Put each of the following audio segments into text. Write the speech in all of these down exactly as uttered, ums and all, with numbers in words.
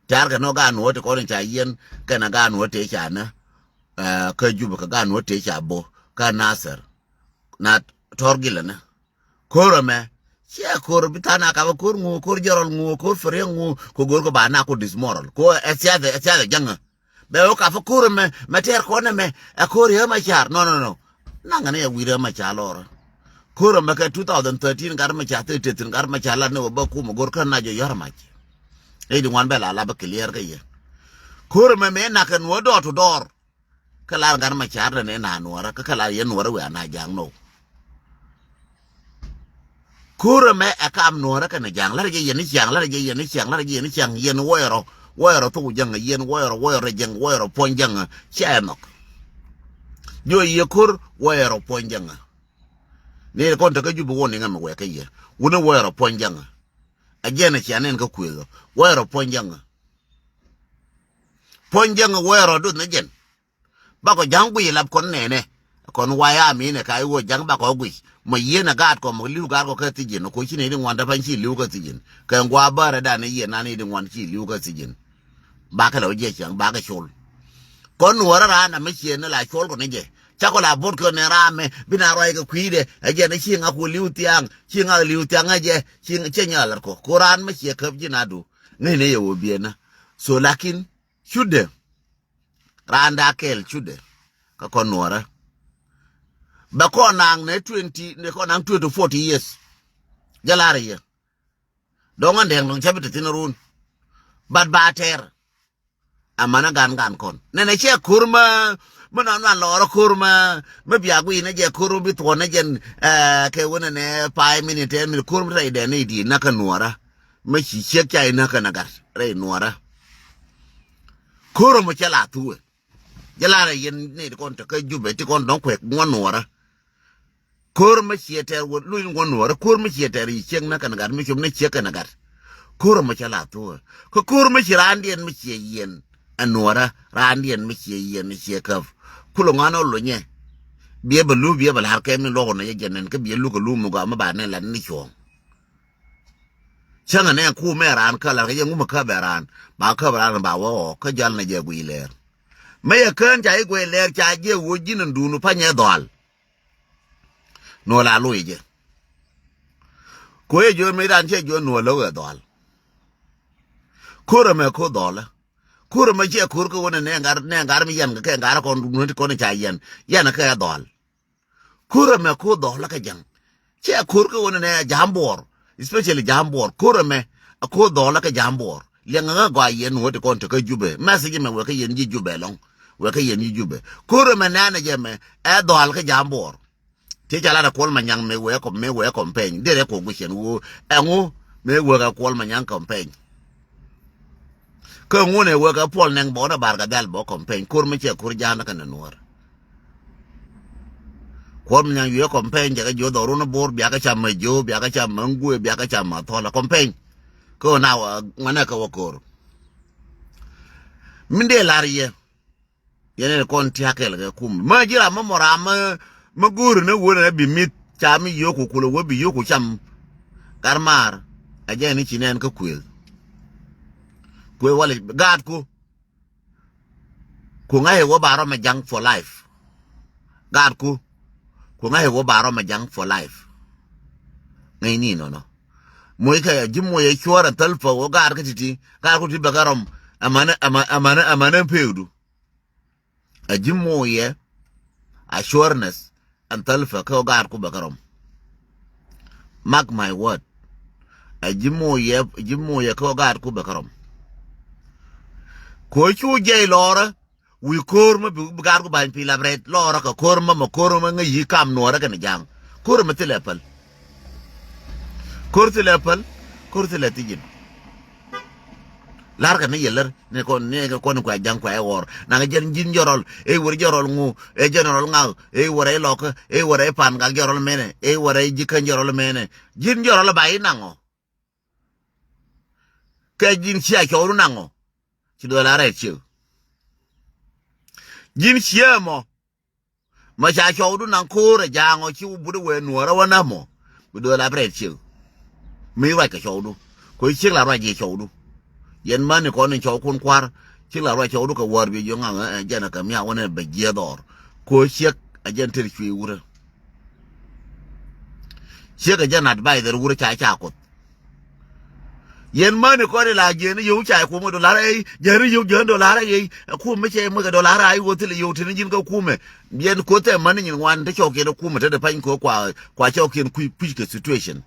Tɛ̈r kɛ nɔ gaat nuɔ̱ɔ̱r ti kɔn in ca yiɛn kɛnɛ gaat nuɔ̱ɔ̱r tëë ca nä, ɛ, kä Jubɛ kɛ gaat nuɔ̱ɔ̱r tëë ca bo̱ kä Nathir. Na tɔ̱r gilɛ nä. Ko̱r ɛmɛ ciɛ ko̱r bi tha̱a̱ŋ a kap ɛ ko̱r ŋu, ko̱r jɛrɔl ŋu, ko̱r firiɛŋ ŋu, kɛ go̱r kɛ ba nak ku dismoral. Ko ɛ thiathɛ, ɛ thiathɛ jäŋä. Bɛ wä kap ɛ ko̱r ɛmɛ, mɛ tɛɛr kɔn ɛmɛ, ɛ ko̱r yɛ ma car. No, no, no. Naŋ ni ɛ wi̱i̱ rɛ ma car lɔrä. Ko̱r ɛmɛ kɛ two thousand thirteen gat ma car, thirty-three gat ma car lat ni wä bä kumɛ go̱r kä na jɛ yɔ̱r mac. Ɛ di ŋuan bɛ la lap ɛ clear kä yɛ. Ko̱r ɛmɛ mɛ nak ɛ nuɔ̱ɔ̱r door to door. Kä lar gat ma car dɛ ni na nuɔrä, kä kä lar yɛ nuɔrä wɛ a na jaŋ no. Ko̱r ɛmɛ ɛ kam nuɔ̱ɔ̱rä kɛnɛ ja̱a̱ŋ, la̱rä jɛ yɛn ni ciaŋ, la̱rä jɛ yɛn ni ciaŋ, la̱rä jɛ yɛn ni ciaŋ, yɛn wäyɛrɔ, wäyɛrɔ thok jäŋä, yɛn wäyɛrɔ, wäyɛrɔ jäŋ, wäyɛrɔ puɔ̱ny jäŋä, cia ɛ nhɔk. Jɔ yɛ ko̱r wäyɛrɔ puɔ̱ny jäŋä. Ni kɔn te kä Jubɛ wä ni ŋämɛ wɛ kä yɛ. Wunä wäyɛrɔ puɔ̱ny jäŋä. A jɛn a cia nɛn kä kuëëdhɔ. Wäyɛrɔ puɔ̱ny jäŋä. Puɔ̱ny jäŋä wäyɛrɔ duth ni jɛn. Bakɔ ja̱ŋ guic lap kɔn nɛnɛ. Kɔn waya minɛ ka iwɔ ja̱ŋ bakɔ guic. Mɔ yieen a gaat kɔ mɔ li̱w gaat kɔ kä thi̱ji̱n. Kɔ ci nɛy di ŋuan däpany ci li̱w kä thi̱ji̱n. Kɛ ŋua̱ bärɛ dan iyieen nan i̱ di ŋuan ci li̱w kä thi̱ji̱n. Bakɛ lɛ wä jiɛ cäŋ bakɛ col. Kɔn nuɔrä raan amɛ cieen ni la col kɔ ni jɛ. Cakɔ la bot kɔ ni raamɛ bi na ruac kɛ kui̱dɛ. Ɛ jɛ ni ci ŋak wä li̱w thiaŋ. Ci ŋak li̱w thiaŋ ɛ jɛ. Ci ŋak cɛ nyɛ lat kɔ. Ko raan mɛ ciɛ käp ji̱ na du. Ŋäcnɛ yɛ wä biɛnä. So lakin cutdɛ. Raan da kɛɛl cutdɛ kä kɔn nuɔrä. Bɛ kɔn naŋ nɛ twenty, nɛ kɔn naŋ twenty, forty years. Jɛ lar yɛ. Dɔŋ an dɛŋ dɔŋ cä bi te thin run. Bat ba tɛr. Amanä gan gan kɔn. Nɛnɛ cɛ ko̱r mä, mä nɔn man lɔɔrä ko̱r mä, mä bia guiy nɛ jɛ ko̱r mä bi thuɔn nɛ jɛn, eh, kɛ wä nɛnɛ five minute, ten minute, ko̱r mä rɛy dɛn ni di nakä nuɔrä. Mä ci ciek ca inä kɛn agat rɛy nuɔrä. Ko̱r mä cɛ la thuɛ. Jɛ la rɛ yɛn ni ti kɔn te kä Jubɛ ti kɔn dɔŋ kuɛk ŋuɔn nuɔrä. Ko̱r mä ciɛ tɛr wä luny ŋuɔn nuɔrä, ko̱r mä ciɛ tɛr yi ciek nä kɛn agat, mi cop nä ciek kɛn agat. Ko̱r mä cɛ la thuɛ. Kä ko̱r mä ci raandiɛn mä ciɛ yiɛn. Ɛ nuɔrä, raandiɛn mä ciɛ yiɛn, ciɛ käp. Kulɛ ŋuan ɔ lunyɛ. Biɛ bɛ lu, biɛ bɛ la̱r kɛ mi luɔk ɔ nɛ jɛ jɛ nɛn, kä biɛ luk ɛ lu mi gɔaa mi ba nɛn lat ni cuɔ̱ɔ̱ŋ. Cäŋɛ nɛ ku mɛ raan kä lar kɛ jɛ ŋu mɛ kä bɛ raan. Ba kä bɛ raan ba wä ɔ kä jal nɛ jɛ guiy lɛɛr. Mɛ yɛ kään ca i̱ guiy lɛɛr ca jɛ wä ji̱n in duun panyɛ dhɔal. Nuɔl a loc jɛ. Ko yɛ jiön mi ran cɛ jiön nuɔl lä wee dhɔal. Ko̱r ɛmɛ ko̱r dhɔlä. Ko̱r ɛmɛ cɛ ko̱r kä wä nɛ nɛ ŋar, nɛ ŋar mi yɛn kɛ ŋar kɔn duun ti kɔn ca yɛn. Yɛn kɛ dhɔal. Ko̱r ɛmɛ ko̱r dhɔlä kä ja̱ŋ. Cɛ ko̱r kä wä nɛ nɛ ja̱a̱m buɔɔr. Especially ja̱a̱m buɔɔr. Ko̱r ɛmɛ a ko̱r dhɔlä kä ja̱a̱m buɔɔr. Liɛŋ ŋä gɔaa yɛn wä ti kɔn te kä Jubɛ. Message mɛ wɛ kä yɛn ji̱ Jubɛ lɔŋ. Wɛ kä yɛn ji̱ Jubɛ. Ko̱r ɛmɛ nɛnɛ jɛ mɛ ɛ dhɔl kä ja̱a̱m buɔɔr. Ti ca lat ɛ Kuɔl Manyang mëë wee kɔ, mëë wee kɔmpeny. Derɛ kɔ guic ɛn ɣöö ɛŋu mëë wee kɛ Kuɔl Manyang kɔmpeny. Kä ŋun ɛ wee kɛ Puɔl Nɛŋ bɔnɛ Bar Gadhɛl bɔ kɔmpeny. Ko̱r mi cɛ ko̱r ja̱a̱n kɛn ɛ nuɔ̱ɔ̱r. Kuɔl Manyang yuɛ kɔmpeny jɛ kɛ jiö dhɔrun bo̱r bia kɛ cam mɛ jiö, bia kɛ cam mɛ ŋuɛ, bia kɛ cam mɛ thɔl ɛ kɔmpeny. Kä na wa ŋuanɛ kɛ wä ko̱r. Min dee lar yɛ. Yɛn ɛn kɔn tia̱k kɛl kɛ kum. Mä ji̱ ram mä mɔ ram mä, mä go̱o̱ri ni wun ɛn bi mi̱th ca mi yio̱o̱ku kulɛ wä bi yio̱o̱ku cam. Gat maar. Ɛ jɛ ni ci nɛn kä kuëëth. Kuëëth walɛ gaatku. Ku ŋa̱c ɛ wä ba rɔm ɛ ja̱ŋ for life. Gaatku. Ku ŋa̱c ɛ wä ba rɔm ɛ ja̱ŋ for life. Ŋäcni nɔnɔ. Moc kɛ ji̱ moc ɛ cuɔ̱ɔ̱r ɛ thäl pä wä gaatkä ti̱ti̱. Gaatku ti bɛ kɛ rɔm. Ɛmɛnɛ, ɛmɛ, ɛmɛnɛ, ɛmɛnɛ pekdu. A ji̱ moyɛ assurance ɛn thäl pä kä ɣöö gaatku bɛ kä rɔm. Mark my word. A ji̱ moyɛ, ji̱ moyɛ kä ɣöö gaatku bɛ kä rɔm. Ko̱ cu jiɛc lɔɔrä wi̱i̱ ko̱r mä bi, bi gaatku ba̱ny pi̱i̱ lap rɛt lɔɔrä kɛ ko̱r mä, mä ko̱r mä ŋäc yi̱ kam nuɔɔrä kɛnɛ ja̱a̱ŋ. Ko̱r mä thilɛ päl. Ko̱r thilɛ päl. Ko̱r thilɛ thi̱ji̱n. La̱rkɛ ni yɛ lär ni kɔn ni kɔn kua ja̱ŋ kua ɛ ɣɔr. Naŋ jɛn ji̱n jɔrɔl ɛ wër jɔrɔl ŋu ɛ jɛnɛrɔl ŋak ɛ wër ɛ lɔkä ɛ wër ɛ pan gak jɔrɔl menɛ ɛ wër ɛ ji̱ kän jɔrɔl menɛ. Ji̱n jɔrɔl ba i̱ naŋɔ. Kɛ ji̱n cia cɔwdu naŋɔ. Ci duel a rɛt ciek. Ji̱n cia mɔ. Ma ca cɔwdu naŋ ko̱o̱r ɛ ja̱a̱ŋ ɔ ci wä but ɛ wee nuɔɔr ɛ wä na̱m ɔ. Bi duel a bi rɛt ciek. Mi ruac kɛ cɔwdu. Koci ciek la ruac jiɛ cɔwdu. Yɛn mäni kɔn in cɔwkun kua̱r, ci la ruac cɔwdu kɛ wäär bi jiök ŋaŋ, ɛ, jɛn ɛ kɛ miaw wänɛ bɛ jiɛth ɣɔr. Ko ciek ɛ jɛn tëër cuëë wurɛ. Ciek ɛ jɛn advisor wurɛ ca ca kuoth. Yɛn mäni kɔn in la jiɛn yio̱w ca kumɛ dolar ɛ, jiɛn yio̱w jiɛn dolar ɛ, ɛ kum mi cɛ mɛ kɛ dolar ɛ, ɣöö thilɛ yio̱w tini ji̱n kɛ kumɛ. Yɛn koth ɛ mäni nyin ŋuan te cɔwkiɛn ɛ kumɛ te de pany ko kua, kua cɔwkiɛn kui̱, kui̱ kɛ situation.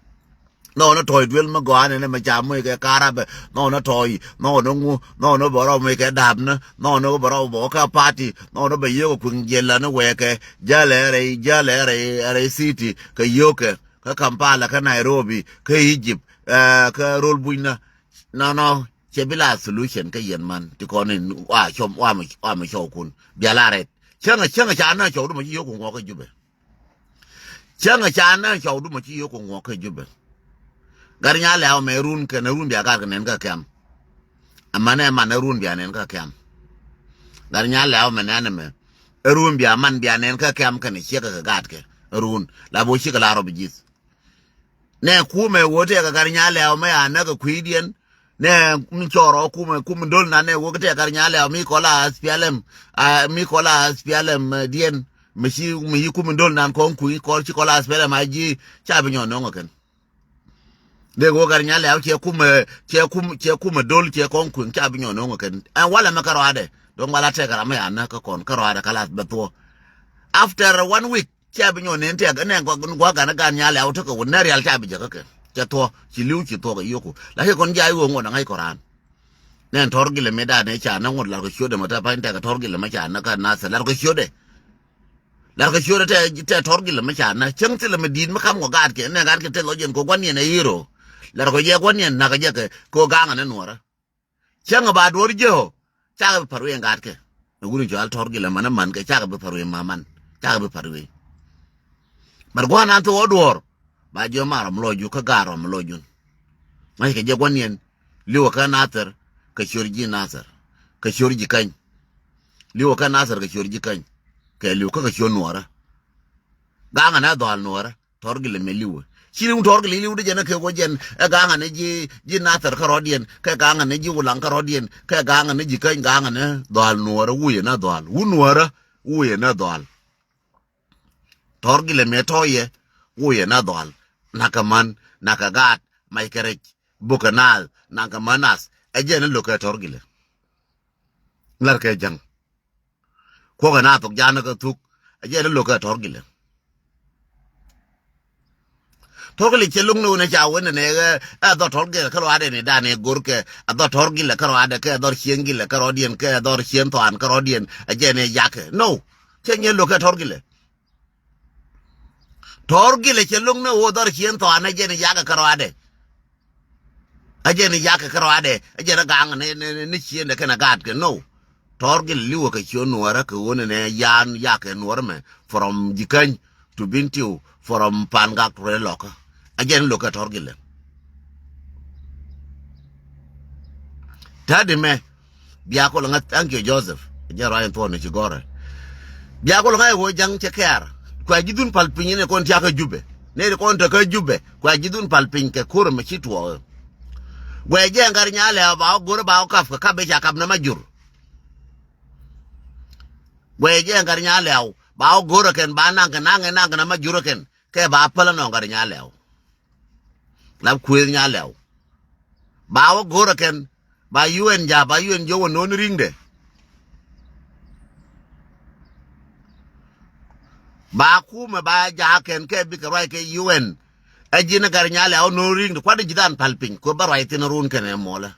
Nɔnɔ tɔy duel mi gɔaa nɛnɛ mi ca moc kɛ karabɛ. Nɔnɔ tɔy, nɔnɔ ŋu, nɔnɔ bɛ rɔ moc kɛ dapnä. Nɔnɔ bɛ rɔ bɔ kä party. Nɔnɔ bɛ yio̱k kui̱ŋ jiɛl lani wɛɛkɛ. Jälɛ rɛy, jälɛ rɛy, rɛy city kɛ yio̱kɛ. Kä Kampala, kä Nairobi, kä Egypt, ɛ, kä rol bucnä. Nɔnɔ cɛ bi la solution kä yɛn man ti kɔn in wa cɔm, wa mi, wa mi cɔwkun. Bia la rɛt. Cäŋɛ, cäŋɛ ca nä cɔwdu mɔ ci yio̱k kuŋ wä kä Jubɛ. Cäŋɛ ca nä cɔwdu mɔ ci yio̱k kuŋ wä kä Jubɛ. Gat Nyalɛw mɛ run kɛn run bia gat kɛ nɛn kä kɛm. Amanɛ man run bia nɛn kä kɛm. Gat Nyalɛw mɛ nɛn mɛ. Run bia man bia nɛn kä kɛm kɛn ciek kɛ gat kɛ. Run. La bo ciek la rɔ bi ji̱th. Nɛ kumɛ wä tɛk kɛ Gat Nyalɛw mɛ a näk kɛ kui̱diɛn. Nɛ mi cɔɔr ɔ kumɛ, kumɛ dol na nɛ wä tɛk Gat Nyalɛw mi kɔl a S P L M. A, mi kɔl a S P L M, ɛ, diɛn. Mi ci, mi ci kumɛ dol nan kɔn kui̱ kɔl ci kɔl a S P L M a ji̱ ca bi nyɔn nɔŋ kɛn. Dee wä Gat Nyalɛw cɛ kumɛ, cɛ kum, cɛ kumɛ dol cɛ kɔn kui̱ ca bi nyɔn nɔŋ kɛn. Ɛn walɛ mɛ kärɔadɛ. Dɔ̱ŋ wala tɛk ram mɛ a näk kä kɔn kärɔadɛ kalas bɛ thuɔ. After one week, Cɛ bi nyɔn nin tɛk nɛ gua̱, gua̱ Gat Nyalɛw tekɛ wun nɛ rial ca bi jɛ kä kɛ. Cɛ thuɔ, ci li̱w ci thuɔk ɛ yio̱ku. Lakin kɔn jay ɣöö ŋuɔ̱t aŋa̱c kɔran. Nɛn Tɔr Gilɛ mi da̱a̱n ɛ ca nä ŋuɔ̱t lar kɛ ciötdɛ mɛ te pa̱ny tɛk Tɔr Gilɛ mɛ ca nä kä Nathir lar kɛ ciötdɛ. Lar kɛ ciötdɛ tɛ, tɛ Tɔr Gilɛ mɛ ca nä cäŋ thilɛ mɛ di̱i̱t mɛ kam kɔ gaatkɛ nɛ gaatkɛ te lɔc yɛn kɛ gua̱n yɛn ɛ yiro. Lar kɔ jɛ gua̱n yɛn na̱k kɛ jɛ kɛ kɛ ɣöö ga̱a̱ŋ ɛ nɛ nuɔrä. Cäŋ ɛ ba duɔ̱ɔ̱r ji̱ ɔ cakɛ bi pa̱r wi̱i̱ ɛn gaatkɛ. Ɛ wut in cɔal Tɔr Gilɛ män ɛ män kɛ cakɛ bi pa̱r wi̱i̱ ma män cakɛ bi pa̱r wi̱i̱. But gua̱n an thok ɔ duɔ̱ɔ̱r ba jiɔ mar ɔm lɔc jun kä gaar ɔm lɔc jun. Ŋa̱ckɛ jɛ gua̱n yɛn li̱wä kä Nathir kɛ ciöör ji̱ Nathir kɛ ciöör ji̱ käny. Li̱wä kä Nathir kɛ ciöör ji̱ käny kɛ li̱w kä kɛ ciöör nuɔɔrä. Ga̱a̱ŋ ɛn ɛ dhɔaal nuɔɔrä. Tɔr Gilɛ mɛ li̱wä. Ci li̱w Tɔr Gilɛ li̱w di jɛn ɛ kɛ wä jɛn ɛ ga̱a̱ŋ ɛn ɛ ji̱, ji̱ Nathir kärɔ̱diɛn kɛ ga̱a̱ŋ ɛn ɛ ji̱ Wulaŋ kärɔ̱diɛn kɛ ga̱a̱ŋ ɛn ɛ ji̱ käny ga̱a̱ŋ ɛn ɛ dhɔaal nuɔɔrä wuyɛ na dhɔaal. Wun nuɔɔrä wuyɛ na dhɔaal. Tɔr Gilɛ mɛ tɔ̱ yɛ wuyɛ na dhɔaal. Nakä män, nakä gaat, mac kɛ rɛc, bukɛ naath, nakä män nath. Ɛ jɛn ɛ lo̱kɛ Tɔr Gilɛ. Lar kɛ jäŋ. Kuɔkɛ na thok ja̱a̱n kä thuk. Ɛ jɛ ni lo̱k kɛ Tɔr Gilɛ. Tɔr Gilɛ cɛ lo̱ŋ ni wun ɛ ca wen ni nɛ ɛ dhɔ Tɔr Gilɛ kä ruaadɛ ni dan ɛ go̱r kɛ. Ɛ dhɔ Tɔr Gilɛ kä ruaadɛ kɛ ɛ dhɔ Cieŋ Gilɛ kä ruaadiɛn kɛ ɛ dhɔ Cieŋ Thɔan kä ruaadiɛn ɛ jɛ ni yakɛ. No. Cɛ nyɛ lo̱k kɛ Tɔr Gilɛ. Tɔr Gilɛ cɛ lo̱ŋ ni wun dhɔ Cieŋ Thɔan ɛ jɛ ni yakɛ kä ruaadɛ. A jɛn i̱ yakɛ kärɔadɛ a jɛn a gaŋ ni, ni, ni, ni ciendɛ kɛn a gaatkɛ no. Tɔr Gilɛ li̱wä kɛ ciö nuɔɔrä kɛ ɣöö ni nɛ yaan yakɛ nuɔɔrä mɛ from Jikäny to Bentiu from Pangak to Rɛl Lɔkä. A jɛn lo̱kɛ Tɔr Gilɛ. Ta̱a̱di mɛ Bia kol ŋa̱th, thank you, Joseph. Jɛ ruac in thuɔ̱k ni ci gɔrɛ. Bia kol ŋa̱th ɛ ɣöö ja̱ŋ cɛ kɛɛr. Kua ji̱ dhun pal piny ni kɔn tiakä Jubɛ. Ni ri kɔn tekä Jubɛ. Kua ji̱ dhun pal piny kɛ ko̱r ɛmɛ ci tuɔɔk. Guɛ jɛ ŋa̱r nyalɛ ba wä go̱r ba wä kap kɛ kap i̱ ca kap ni ma jur. Guɛ jɛ ŋa̱r nyalɛ ba wä go̱r ɛ kɛn ba naŋ kɛ naŋ kɛ naŋ kɛ na ma jur ɛ kɛn. Kɛ ba päl ɛnɔ ŋa̱r nyalɛ. Lap kuëëth nyalɛ. Ba wä go̱r ɛ kɛn. Ba U N ja, ba U N jiök wä no̱o̱n ri̱ŋdɛ. Ba kumɛ ba jaakɛn kɛ bikɛ ruac kɛ U N. Ɛ ji̱n ɛ gat nyalɛ ɣä no̱o̱n ri̱ŋdɛ kuat ɛ ji̱ dhan pal piny kɛ bä ruac thi̱n run kɛnɛ muɔlä.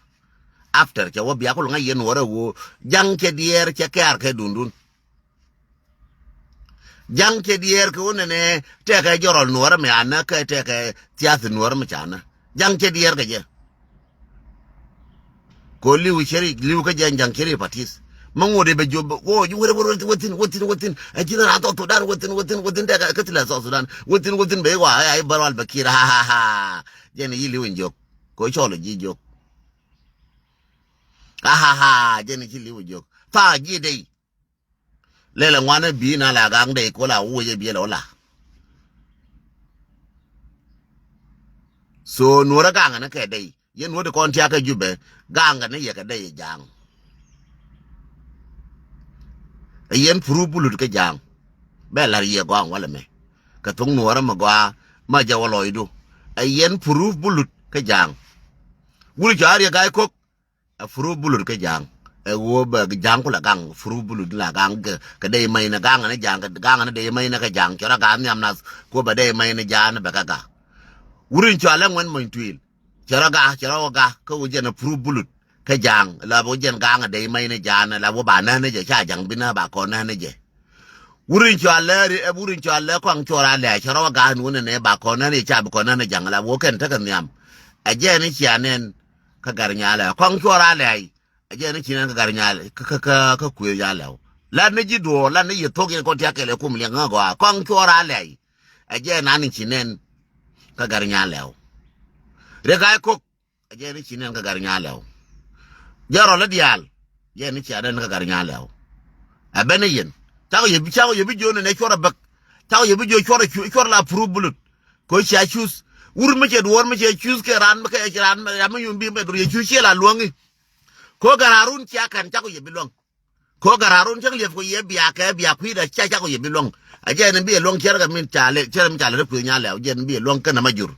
After cɛ wä bia kul ŋa̱c yɛn wä rɛ ɣöö ja̱ŋ cɛ diɛɛr cɛ kɛɛr kɛ dundun. Ja̱ŋ cɛ diɛɛr kɛ wä nɛnɛ tɛkɛ jɔrɔl nuɔrä mi anä kɛ tɛkɛ thiath nuɔrä mi canä. Ja̱ŋ cɛ diɛɛr kɛ jɛ. Ko li̱w cɛ ri li̱w kä jɛ ja̱ŋ cɛ ri patis. Mä ŋuɔt i̱ bɛ jiöp bɛ wä ji̱ wä wä wä thi̱n wä thi̱n wä thi̱n. Ɛ ji̱n ran South Sudan wä thi̱n wä thi̱n wä thi̱n tɛkɛ kä thilɛ South Sudan wä thi̱n wä thi̱n bɛ i̱ wa ɛ i̱ bär wal bɛ ki̱i̱r ha ha ha. Jɛn i̱ li̱w in jiök ko cɔl i̱ ji̱ jiök. Ha ha ha jɛn i̱ ci li̱w in jiök thaak ji̱ dey. Lɛlɛ ŋuanɛ bi̱i̱ na la gaŋ dey kola wuɔcɛ biɛl ɔ la. So nuɔrä gaŋ ni kɛ dey. Yɛn wä di kɔn tiak kä Jubɛ, gaŋ kɛ ni yɛ kɛ dee yɛ ja̱a̱ŋ. Ɛ yɛn proof bulut kä ja̱a̱ŋ. Bɛ la̱r yɛ gɔaa walɛ mɛ. Kɛ thok nuɔrä mɛ gɔaa, ma jɛ wä lɔcdu. Ɛ yɛn proof bulut kä ja̱a̱ŋ. Wur cɔal Riek Gai Kok, ɛ proof bulut kä ja̱a̱ŋ. Ɛ ɣöö bɛ ja̱a̱ŋ ku la gaŋ, proof bulut la gaŋ kɛ, kɛ dee mɛy ni gaŋ ni ja̱a̱ŋ, kɛ gaŋ ni dee mɛy ni kä ja̱a̱ŋ. Cɛ rɔ gaŋ nhiam nath, ku bɛ dee mɛy ni ja̱a̱ŋ ni bɛ kä gaŋ. Wur in cɔal ɛ Ŋuɛn Mony Tuil. Cɛ rɔ gaŋ, cɛ rɔ gaŋ, kä wä jɛn ɛ proof bulut kä ja̱a̱ŋ, la wä jɛn gaŋ ɛ dee mɛy ni ja̱a̱ŋ, la wä ba näk ni jɛ, ca ja̱a̱ŋ bi näk ba kɔn näk ni jɛ. Wur in cɔal ɛ, wur in cɔal ɛ Kɔaŋ Cuɔr Alɛ̈ɛ̈c, cɛ rɔ gaŋ ni wä nɛnɛ ba kɔn näk ni jɛ, ca bi kɔn näk ni ja̱a̱ŋ, la wä kɛn tekɛ nhiam. Ɛ jɛn i̱ cia nɛn kä Gɛr Nyalɛw. Kɔaŋ Cuɔr Alɛ̈ɛ̈c, ɛ jɛn i̱ ci nɛn kä Gɛr Nyalɛw, kä, kä, kä, kä Kuëëth Nyalɛw. Lat ni ji̱ duɔ̱ɔ̱r, lat ni yɛ thok yɛn kɔn tiak kɛl ɛ kum liɛŋ ŋä gɔaa. Kɔaŋ Cuɔr Alɛ̈ɛ̈c, ɛ jɛn an i̱ ci nɛn kä Gɛr Nyalɛw. Riek Gai Kok, ɛ jɛn i̱ ci nɛn kä Gɛr Nyalɛw. Jɛn rɔ lä diaal, jɛn i̱ cia nɛn kä Gɛr Nyalɛw. Ɛ ben i̱ yɛn. Cakɔ yɛ bi, cakɔ yɛ bi jiö nɛnɛ cuɔr ɛ bäk. Cakɔ yɛ bi jiö cuɔr ɛ cu, cuɔr la proof bulut. Kɛ cia cuth. Wur mi cɛ duɔ̱ɔ̱r mi cɛ cuth kɛ raan mi kɛ raan mi, raan mi yum bi mɛ dur yɛ cuth ciɛ la luäŋi. Kɛ Gɛr Arun cia kɛn cakɔ yɛ bi luäŋ. Kɛ Gɛr Arun cäŋ liɛp kɛ yɛ bia kɛ bia kui̱dɛ cia cakɔ yɛ bi luäŋ. Ɛ jɛn bi yɛ luäŋ cɛrkɛ min ca lɛ, cɛrkɛ min ca lɛ rɛ Kuëëth Nyalɛw, jɛn bi yɛ luäŋ kɛnɛ Majur.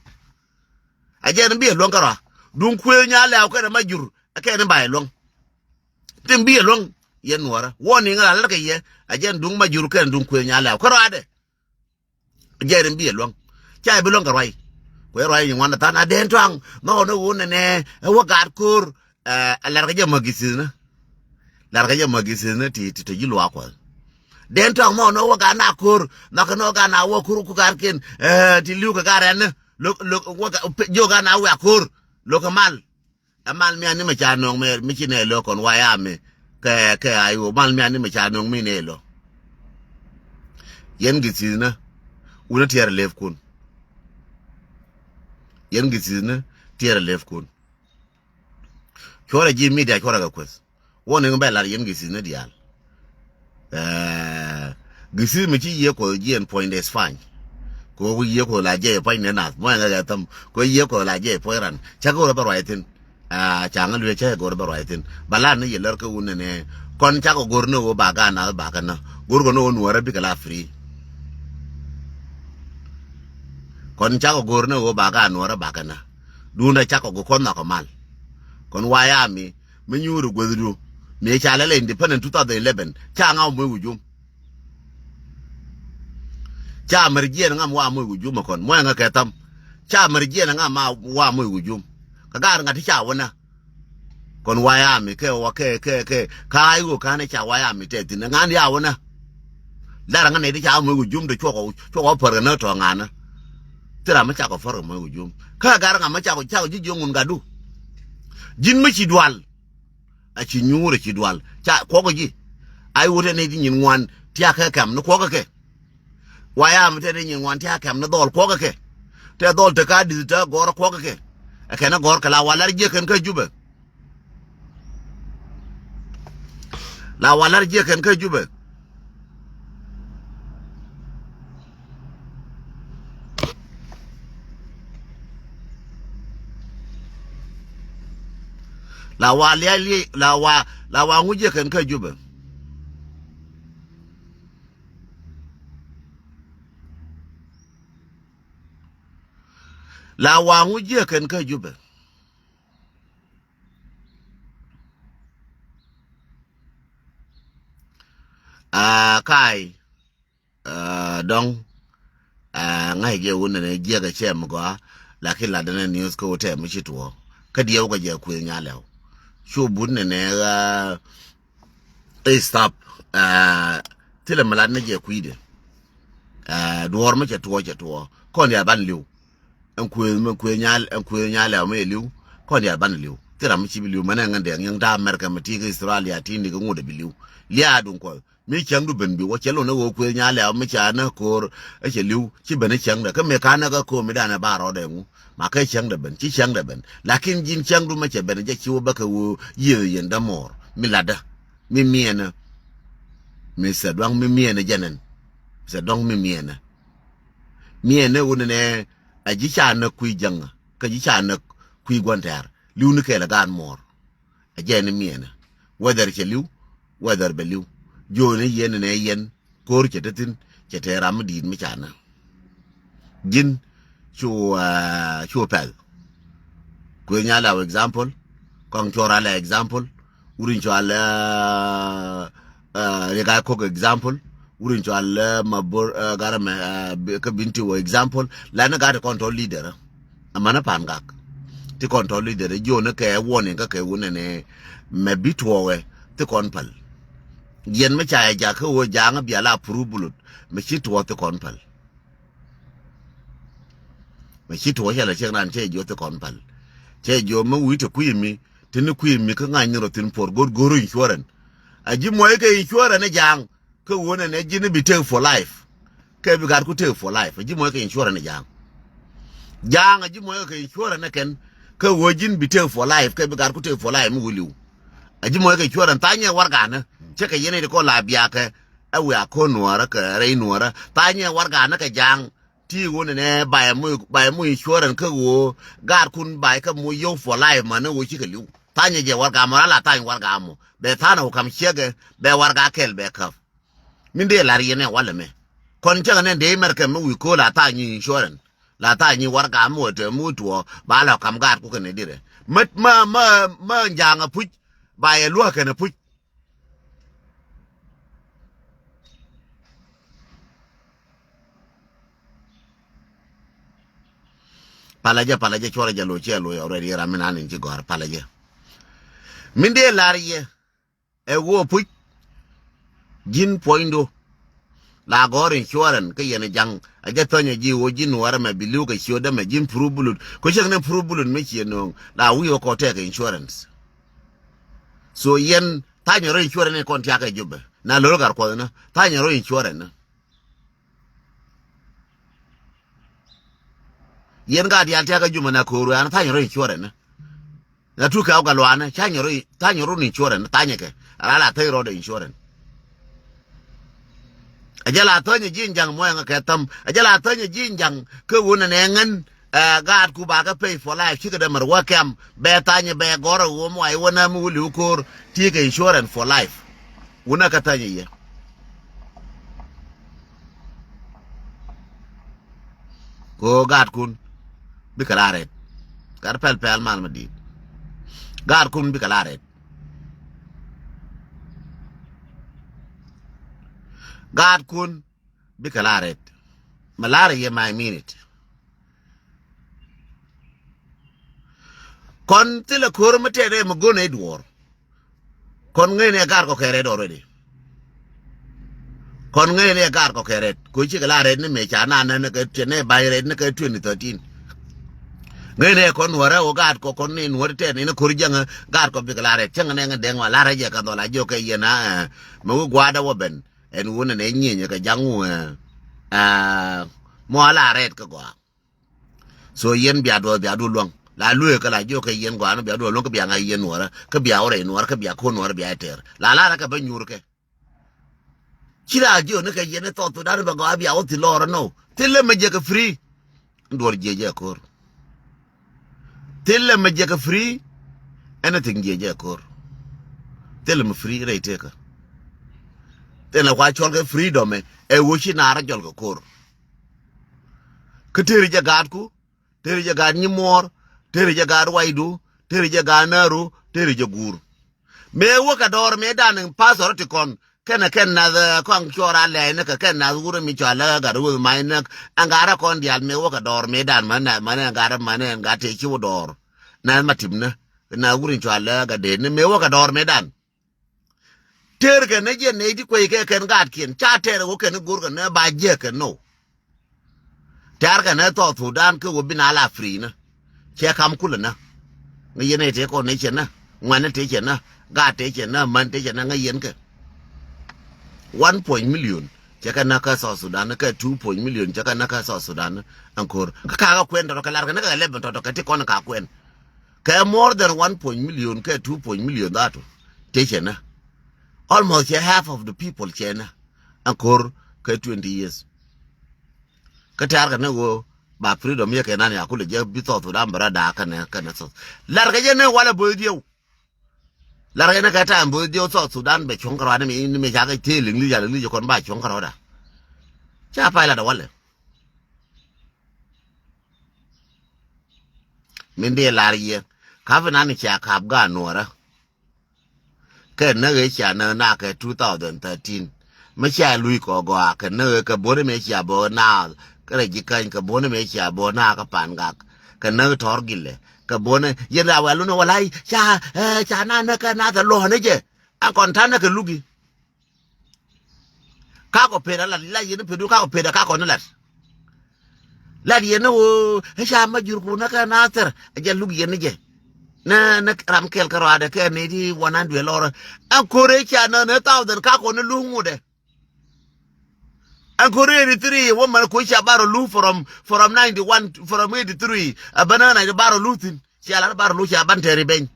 Ɛ jɛn bi yɛ luäŋ kärɔa. Duŋ Kuëëth Nyalɛw kɛnɛ Majur, ɛ kɛn ba yɛ luäŋ. Tin bi yɛ luäŋ, yɛ nuɔrä. Warning la lät kɛ yɛ, ɛ jɛn duŋ Majur kɛnɛ duŋ Kuëëth Nyalɛw kärɔadɛ. Jɛɛr in bi ɛ luäŋ. Ca ɛ bi luäŋ kɛ ruac. Kuɛ ruac in ŋuan ɛ than a dee tuaŋ. Nhɔk ni wun nɛnɛ ɛ wä gaat ko̱r. Ɛ lɛr kɛ jɛ mɔ githithnä. Lɛr kɛ jɛ mɔ githithnä ti, ti, ti ji̱ luaak kuɔth. Dee tuaŋ mɔ ni wä gaat na ko̱r. Nhɔk ni wä gaat na wä ko̱r ku gaat ken. Ɛ ti li̱w kɛ gaat rɛn ni. Lo̱k, lo̱k, wä jiök gaat na wä a ko̱r. Lo̱k kɛ mal. Ɛ mal mian ni mɛ ca nöŋ mɛ mi ci nɛ lo̱ kɔn wayami. Kɛ, kɛ a iwä mal mian ni mɛ ca nöŋ mi nɛ lo̱. Yɛn githithnä. Wunä tiɛɛr lëpkun. Yɛn githithnä tiɛɛr lëpkun. Cuɔrɛ ji̱ media cuɔrɛ kɛ kueth. Wä ni bɛ lar yɛn githithnä diaal. Ɛ, githith mi ci yiëë kuɔth jiɛn puɔ̱ny dee Spany. Kɛ ɣöö ku yiëë kuɔth la jiɛc puɔ̱ny dee nath muɔ̱ny ŋäth ɛ thäm. Kɛ ɣöö yiëë kuɔth la jiɛc puɔ̱ny ran. Cä kɛ ɣöö rɔ bɛ ruac thi̱n. Ɛ, ca ŋä luee cä kɛ ɣöö rɔ bɛ ruac thi̱n. Ba lar ni yɛ lär kä wun nɛnɛ. Kɔn cakɔ go̱r ni ɣöö ba gaat nath ba kɛ nä. Go̱r kɔ ni ɣöö nuɔ̱ɔ̱rä bikɛ la free. Kɔn cakɔ go̱r ni ɣöö ba gaat nuɔ̱ɔ̱rä ba kɛ nä. Duundä cakɔ go̱r kɔn nhɔkɔ mal. Kɔn wayami. Mi nyuuri guäthdu mi ca lɛlɛ independent two thousand eleven ca ŋa moc wä jum. Ca mär jiɛn ŋa ma wa moc wä jum kɔn muɔ̱y ŋa kɛ tham. Ca mär jiɛn ŋa ma wa moc wä jum. Kä gaat ŋa ti ca wä nä. Kɔn wayami kɛ wa kɛ kɛ kɛ ka i̱ wä ka̱n ca wayami tɛ thi̱n ŋa ni a wä nä. Lar ŋa nɛ ti ca moc wä jum ti cuɔkɔ cuɔkɔ pär kɛ nä tɔ ŋa nä. Thil ram mi cakɔ pär kɛ moc wä jum kä gaat ŋa mi cakɔ cakɔ ji̱ jiɔŋ wun gatdu. Ji̱n mi ci dual. A ci nyuur a ci dual ca kuɔk ji̱. Ai wut ɛn i̱ ti nyin ŋuan tiakä kɛm ni kuɔk kɛ. Wayam tɛ ni nyin ŋuan tiakä kɛm ni dhɔl kuɔk kɛ. Tɛ dhɔl te ka di̱th te gɔr kuɔk kɛ. Ɛ kɛn gɔr kɛ la walar jiɛ kɛn kä Jubɛ. La walar jiɛ kɛn kä Jubɛ. La wa liac liac la wa la wa ŋu jiɛ kɛn kä Jubɛ. La wa ŋu jiɛ kɛn kä Jubɛ. Aa, ka̱a̱y. Aa, dɔ̱ŋ. Aa, ŋa̱c jɛ wun nɛnɛ jiɛk ɛ cɛ mi gɔaa. Lakin lat dɛnɛ news kä wä tɛm mi ci tuɔɔ kä diɛw kɛ jɛ kuëth nyalɛw. Cu but nɛnɛ ɣaa. Ɛ stop. Aa, thilɛ mi lat ni jɛ kui̱dɛ. Aa, duɔ̱ɔ̱r mi cɛ tuɔɔ cɛ tuɔɔ kɔn diaal ban li̱w. Ɛn kuëth mi kuëth nyal ɛn kuëth nyal lɛw mi li̱w. Kɔn diaal ban li̱w. Thil ram mi ci bi li̱w mɛn ɛn ŋän dɛŋ yɛn ta̱a̱ America mi ti kɛ Australia ti ni kɛ ŋut ɛ bi li̱w. Lia̱a̱ duŋ kuɔth mi cäŋ du ben bi wä cɛ lon ɛ ɣöö kuëth nyal lɛw mi ca ni ko̱o̱r. Ɛ cɛ li̱w ci ben ɛ cäŋdɛ kä mëë ka̱n ɛ kä ko̱o̱r mi danɛ ba rɔɔdɛ ŋu. Ma kɛ cäŋdɛ ben ci cäŋdɛ ben lakin ji̱n cäŋ du mɛ cɛ ben jɛ ci wä bä kɛ ɣöö yiëë yɛn dämɔɔr mi latdä. Mi miɛnä. Mi sɛ duaŋ mi miɛnä jɛnɛn. Sɛ duaŋ mi miɛnä. Miɛnä wunɛ nɛ a ji̱ ca näk kui̱ jäŋä kä ji̱ ca näk kui̱ gua̱n tɛ̈r. Li̱w ni kɛɛl ɛ gaat muɔɔr. Ɛ jɛn ni miɛnɛ. Whether cɛ li̱w, whether bɛ li̱w. Jiöni yɛn ni nɛ yɛn ko̱r cɛ te thi̱n, cɛ te ram mi di̱i̱t mi ca nä. Ji̱n cu, ah, cu pɛl. Kuëë nya la example, kɔŋ cuɔr a la example, wut in cɔal, ah, ah, Riek Gai Kok example, wut in cɔal, ah, Mabor, ah, Garɛ mɛ, ah, bi-, kä Binti wä example, la ni gat ti kɔn tɔ leader. Amäni pa̱a̱n gak. Ti kɔn tɔ leader, jiöni kɛ warning kä kɛ wunɛ ni mɛ bi tuɔɔkɛ, ti kɔn päl. Yɛn mi ca yɛ jak kä wä ja̱a̱ŋ bia la pur bulut, mɛ ci tuɔɔk ti kɔn päl. Mɛ ci tuɔɔk cɛ lɛ ciek nan cɛ jiö ti kɔn päl. Cɛ jiö mi wi̱i̱ te kui̱ mi, ti ni kui̱ mi kä ŋa̱c ni rɔ thi̱n puɔr go̱r go̱r insurance. A ji̱ muɔc kɛ insurance ni ja̱a̱ŋ, kä wunɛ ni ji̱n bi tek for life. Kɛ bi gat ku tek for life. A ji̱ muɔc kɛ insurance ni ja̱a̱ŋ. Ja̱a̱ŋ a ji̱ muɔc kɛ insurance ni kɛn, kä wä ji̱n bi tek for life, kɛ bi gat ku tek for life mi wä li̱w. A ji̱ muɔc kɛ insurance, tha̱a̱ŋ nyɛ warɛganä. Cɛ kɛ yɛn i̱ ti kɔn la biakɛ, ɛ wiaa ko̱n nuɔɔrä kɛ rɛy nuɔɔrä. Tha̱a̱ŋ nyɛ warɛganä kɛ ja̱a̱ŋ. Ti ɣöö nɛnɛ, bay mu, bay mu insurance kä ɣöö gaatkun bay kä mu yio̱w for life, mani ɣöö cikɛ li̱w. Tha̱a̱nyɛ jɛ warɛga mɔ, ala tha̱a̱ny warɛga mɔ. Bɛ tha̱a̱n ɣöö kam ciekɛ, bɛ warɛga kɛl bɛ käp. Min dee lar yɛn ɛ walɛ mɛ. Kɔn cäŋɛ nɛn dee mɛrkɛ mi wi̱i̱ köö la tha̱a̱ny insurance. La tha̱a̱ny warɛga mɔ wä te mu tuɔɔ, ba lɔ kam gaatku kɛnɛ dirɛ. Mä, mä, mä, mä ja̱a̱ŋ a puc, bay ɛ luäk kɛnɛ puc. Palä jɛ, palä jɛ, cuɔrɛ jɛ loc, cɛ loc already, ram mi nan in ci gɔ̱a̱r, palä jɛ. Min dee lar yɛ, ɛ woo puc, ji̱n puɔ̱nydu. La gɔ̱r insurance kä yɛn ja̱ŋ, a jɛ thɔ̱nyɛ ji̱ woo ji̱n nuɔrɛ mɛ bi li̱w kɛ ciötdä mɛ ji̱n pur bulut. Ku cäŋ ni pur bulut mi ciɛ nööŋ, la wi̱i̱ wä kɔ tɛk insurance. So yɛn tha̱a̱nyɛ rɔ insurance ni kɔn tiakɛ Jubɛ. Na lo̱r gar kuɔth ni, tha̱a̱nyɛ rɔ insurance ni. Yɛn gaat diaal tiakä jumɛ na ko̱o̱r wɛ̈ɛ̈n tha̱a̱nyɛ rɔ insurance ni. Na tukɛ ɣɔw kɛ luaanä, tha̱a̱nyɛ rɔ, tha̱a̱nyɛ rɔ insurance ni, tha̱a̱nyɛ kɛ. Ala la thäi rɔɔdɛ insurance. A jɛ la thänyɛ ji̱ in ja̱ŋ muɔ̱ɔ̱ŋ kɛ thäm. A jɛ la thänyɛ ji̱ in ja̱ŋ kä wun ɛn ɛ ŋän, ɛ, gaatku ba kɛ pay for life, cikɛ dee mär wä kɛm. Bɛ tha̱a̱nyɛ bɛ gɔ̱r ɛ wä muay wä näämi wä li̱w ko̱o̱r, ti kɛ insurance for life. Wunä kä thänyɛ yɛ. Ko gaatkun bikɛ la rɛt. Gat pɛl pɛl mal ma di̱i̱t. Gaatkun bikɛ la rɛt. Gaatkun bikɛ la rɛt. Ma lar yɛ my minute. Kɔn thilɛ ko̱r mi tɛt ɛ mi go̱n ɛ duɔ̱ɔ̱r. Kɔn ŋäcni ɛ gaat kɔ kɛ rɛt already. Kɔn ŋäcni ɛ gaat kɔ kɛ rɛt. Ko cikɛ la rɛt ni mëë ca na nä ni kɛ tiɛt ni ba̱ny rɛt ni kɛ twenty thirteen. Ŋäcni ɛ kɔn nuɔ̱rä wä gaat kɔ kɔn ni nuɔ̱rä tɛt ni ni ko̱r jäŋä gaat kɔ bikɛ la rɛt. Cäŋ nɛ ŋä dɛŋ wa la rɛt jɛ kɛ dhɔl a jiök kɛ yɛn a, ɛ, mɛ wä gua̱a̱dä wä ben. Ɛn wun ɛn ɛ nyieny kɛ ja̱ŋ wun, ɛ, mɔ a la rɛt kɛ gɔaa. So yɛn bia duɔth bia du luäŋ. La lueek kä la jiök kɛ yɛn gɔaa ni bia du luäŋ kä bia ŋa̱c yɛn nuɔrä, kä bia wä rɛy nuɔrä, kä bia ko̱n nuɔrä bia ɛ tɛr. La lar kä bä nyuur kɛ. Ci la jiök ni kɛ yɛn ni South Sudan bɛ gɔaa bia wä thi lɔrä nɔ. Thilɛ mɛ jiɛkɛ free. Duɔr jiɛ jɛ ko̱r. Thilɛ mɛ jiɛkɛ free. Anything jiɛ jɛ ko̱r. Thilɛ mɛ free rɛy tekä. Thilɛ kua cɔl kɛ freedom ɛ, ɛ wä ci naar jɔl kɛ ko̱r. Kä tëri jɛ gaatku, tëri jɛ gaat nyimuɔɔr, tëri jɛ gaat waydu, tëri jɛ gaat nääru, tëri jɛ guur. Mëë wä kɛ dɔɔr mëë dan in pastor ti kɔn kɛnɛ kɛn nath, eh, kɔn cuɔr a lɛɛy ni kɛ kɛn nath wurɛ mi cɔal lɛ gat ruth mac näk. Ɛn gat rɛ kɔn diaal mëë wä kɛ dɔɔr mëë dan mänɛ mänɛ ɛn gat rɛ mänɛ ɛn gat tëë ci wä dɔɔr. Nath ma tip ni nath wurɛ mi cɔal lɛ gat dee ni mëë wä kɛ dɔɔr mëë dan. Tëër kɛ ni jiɛn nɛy ti kuec kɛ kɛn gaatkiɛn ca tɛɛr ɛ wä kɛn i̱ go̱r kɛ ni ba jiɛk kɛ no. Tɛ̈r kɛn ɛ South Sudan kä ɣöö bi na la free ni. Cɛ kam kulɛ nä. Ŋäc yɛn ɛ tëë kɔn ɛ cɛ nä. Ŋuɛ̈ni tëë cɛ nä. Gaat tëë cɛ nä. Män tëë cɛ nä. Ŋäc yɛn kɛ. One point million cɛ kɛ nä kä South Sudan, kɛ two point million cɛ kɛ nä kä South Sudan. Ɛn ko̱r. Kä kakä kuɛn tɔtɔ kɛ lar kɛ ni kɛ lɛp tɔtɔ kɛ ti kɔn ka kuɛn. Kɛ more than one point million kɛ two point million dhatu. Tëë cɛ nä. Almost cɛ half of the people cɛ nä. Ɛn ko̱r kɛ twenty years. Kä tɛ̈r kɛ ni ɣöö Ba freedom yɛ kɛ nan ya kulɛ jɛ bi South Sudan bɛ rɔ da̱a̱k kɛnɛ, kɛnɛ South. Lar kɛ jɛ ni walɛ bo̱o̱th diɛw. Lar kɛ ni kɛ ta̱a̱ bo̱o̱th diɛw South Sudan bɛ cuɔ̱ŋ kɛ rɔa ni mi, ni mi ca kɛ tëë liŋ li̱c, ca liŋ li̱c kɔn ba cuɔ̱ŋ kɛ rɔɔdɛ. Ca pay lat ɛ walɛ. Min dee lar yɛ. Ka̱p inan cia ka̱p gaat nuɔrä. Kɛ näk ëë cia näk nakɛ two thousand thirteen. Mi cia luc kɔ gɔaa kɛ näk ëë kɛ buɔ̱n mëë cia bä naath. Kɛ rɛ ji̱ käny kɛ buɔ̱n mëë cia bä naath kä Pangak. Kɛ näk tɔ̱r gilɛ. Kɛ buɔ̱n yɛn ra wɛl wun walay ca, eh, ca na näk kɛ naath ɛ luɔ̱ɔ̱n ɛ jɛ. An kɔn ta̱n näk kɛ luki. Kakɔ pet a lat, lat yɛn pet du kakɔ pet a kakɔ ni lat. Lat yɛn ni ɣöö ɛ ca ma jur kun ɛ kɛ Nathir ɛ jɛ luk yɛn ni jɛ. Ni, ni ram kɛl kärɔadɛ kɛ ni di one hundred lɔrä. Ɛn ko̱r ɛ ca nä ni thousand kakɔ ni luk ŋutdɛ. Ɛn ko̱r eighty three wä mɛn ko̱ ca barɔ luk from, from ninety one, from eighty three. Ɛ bä nä na barɔ luk thi̱n. Cia lat barɔ luk cia ban te revenge.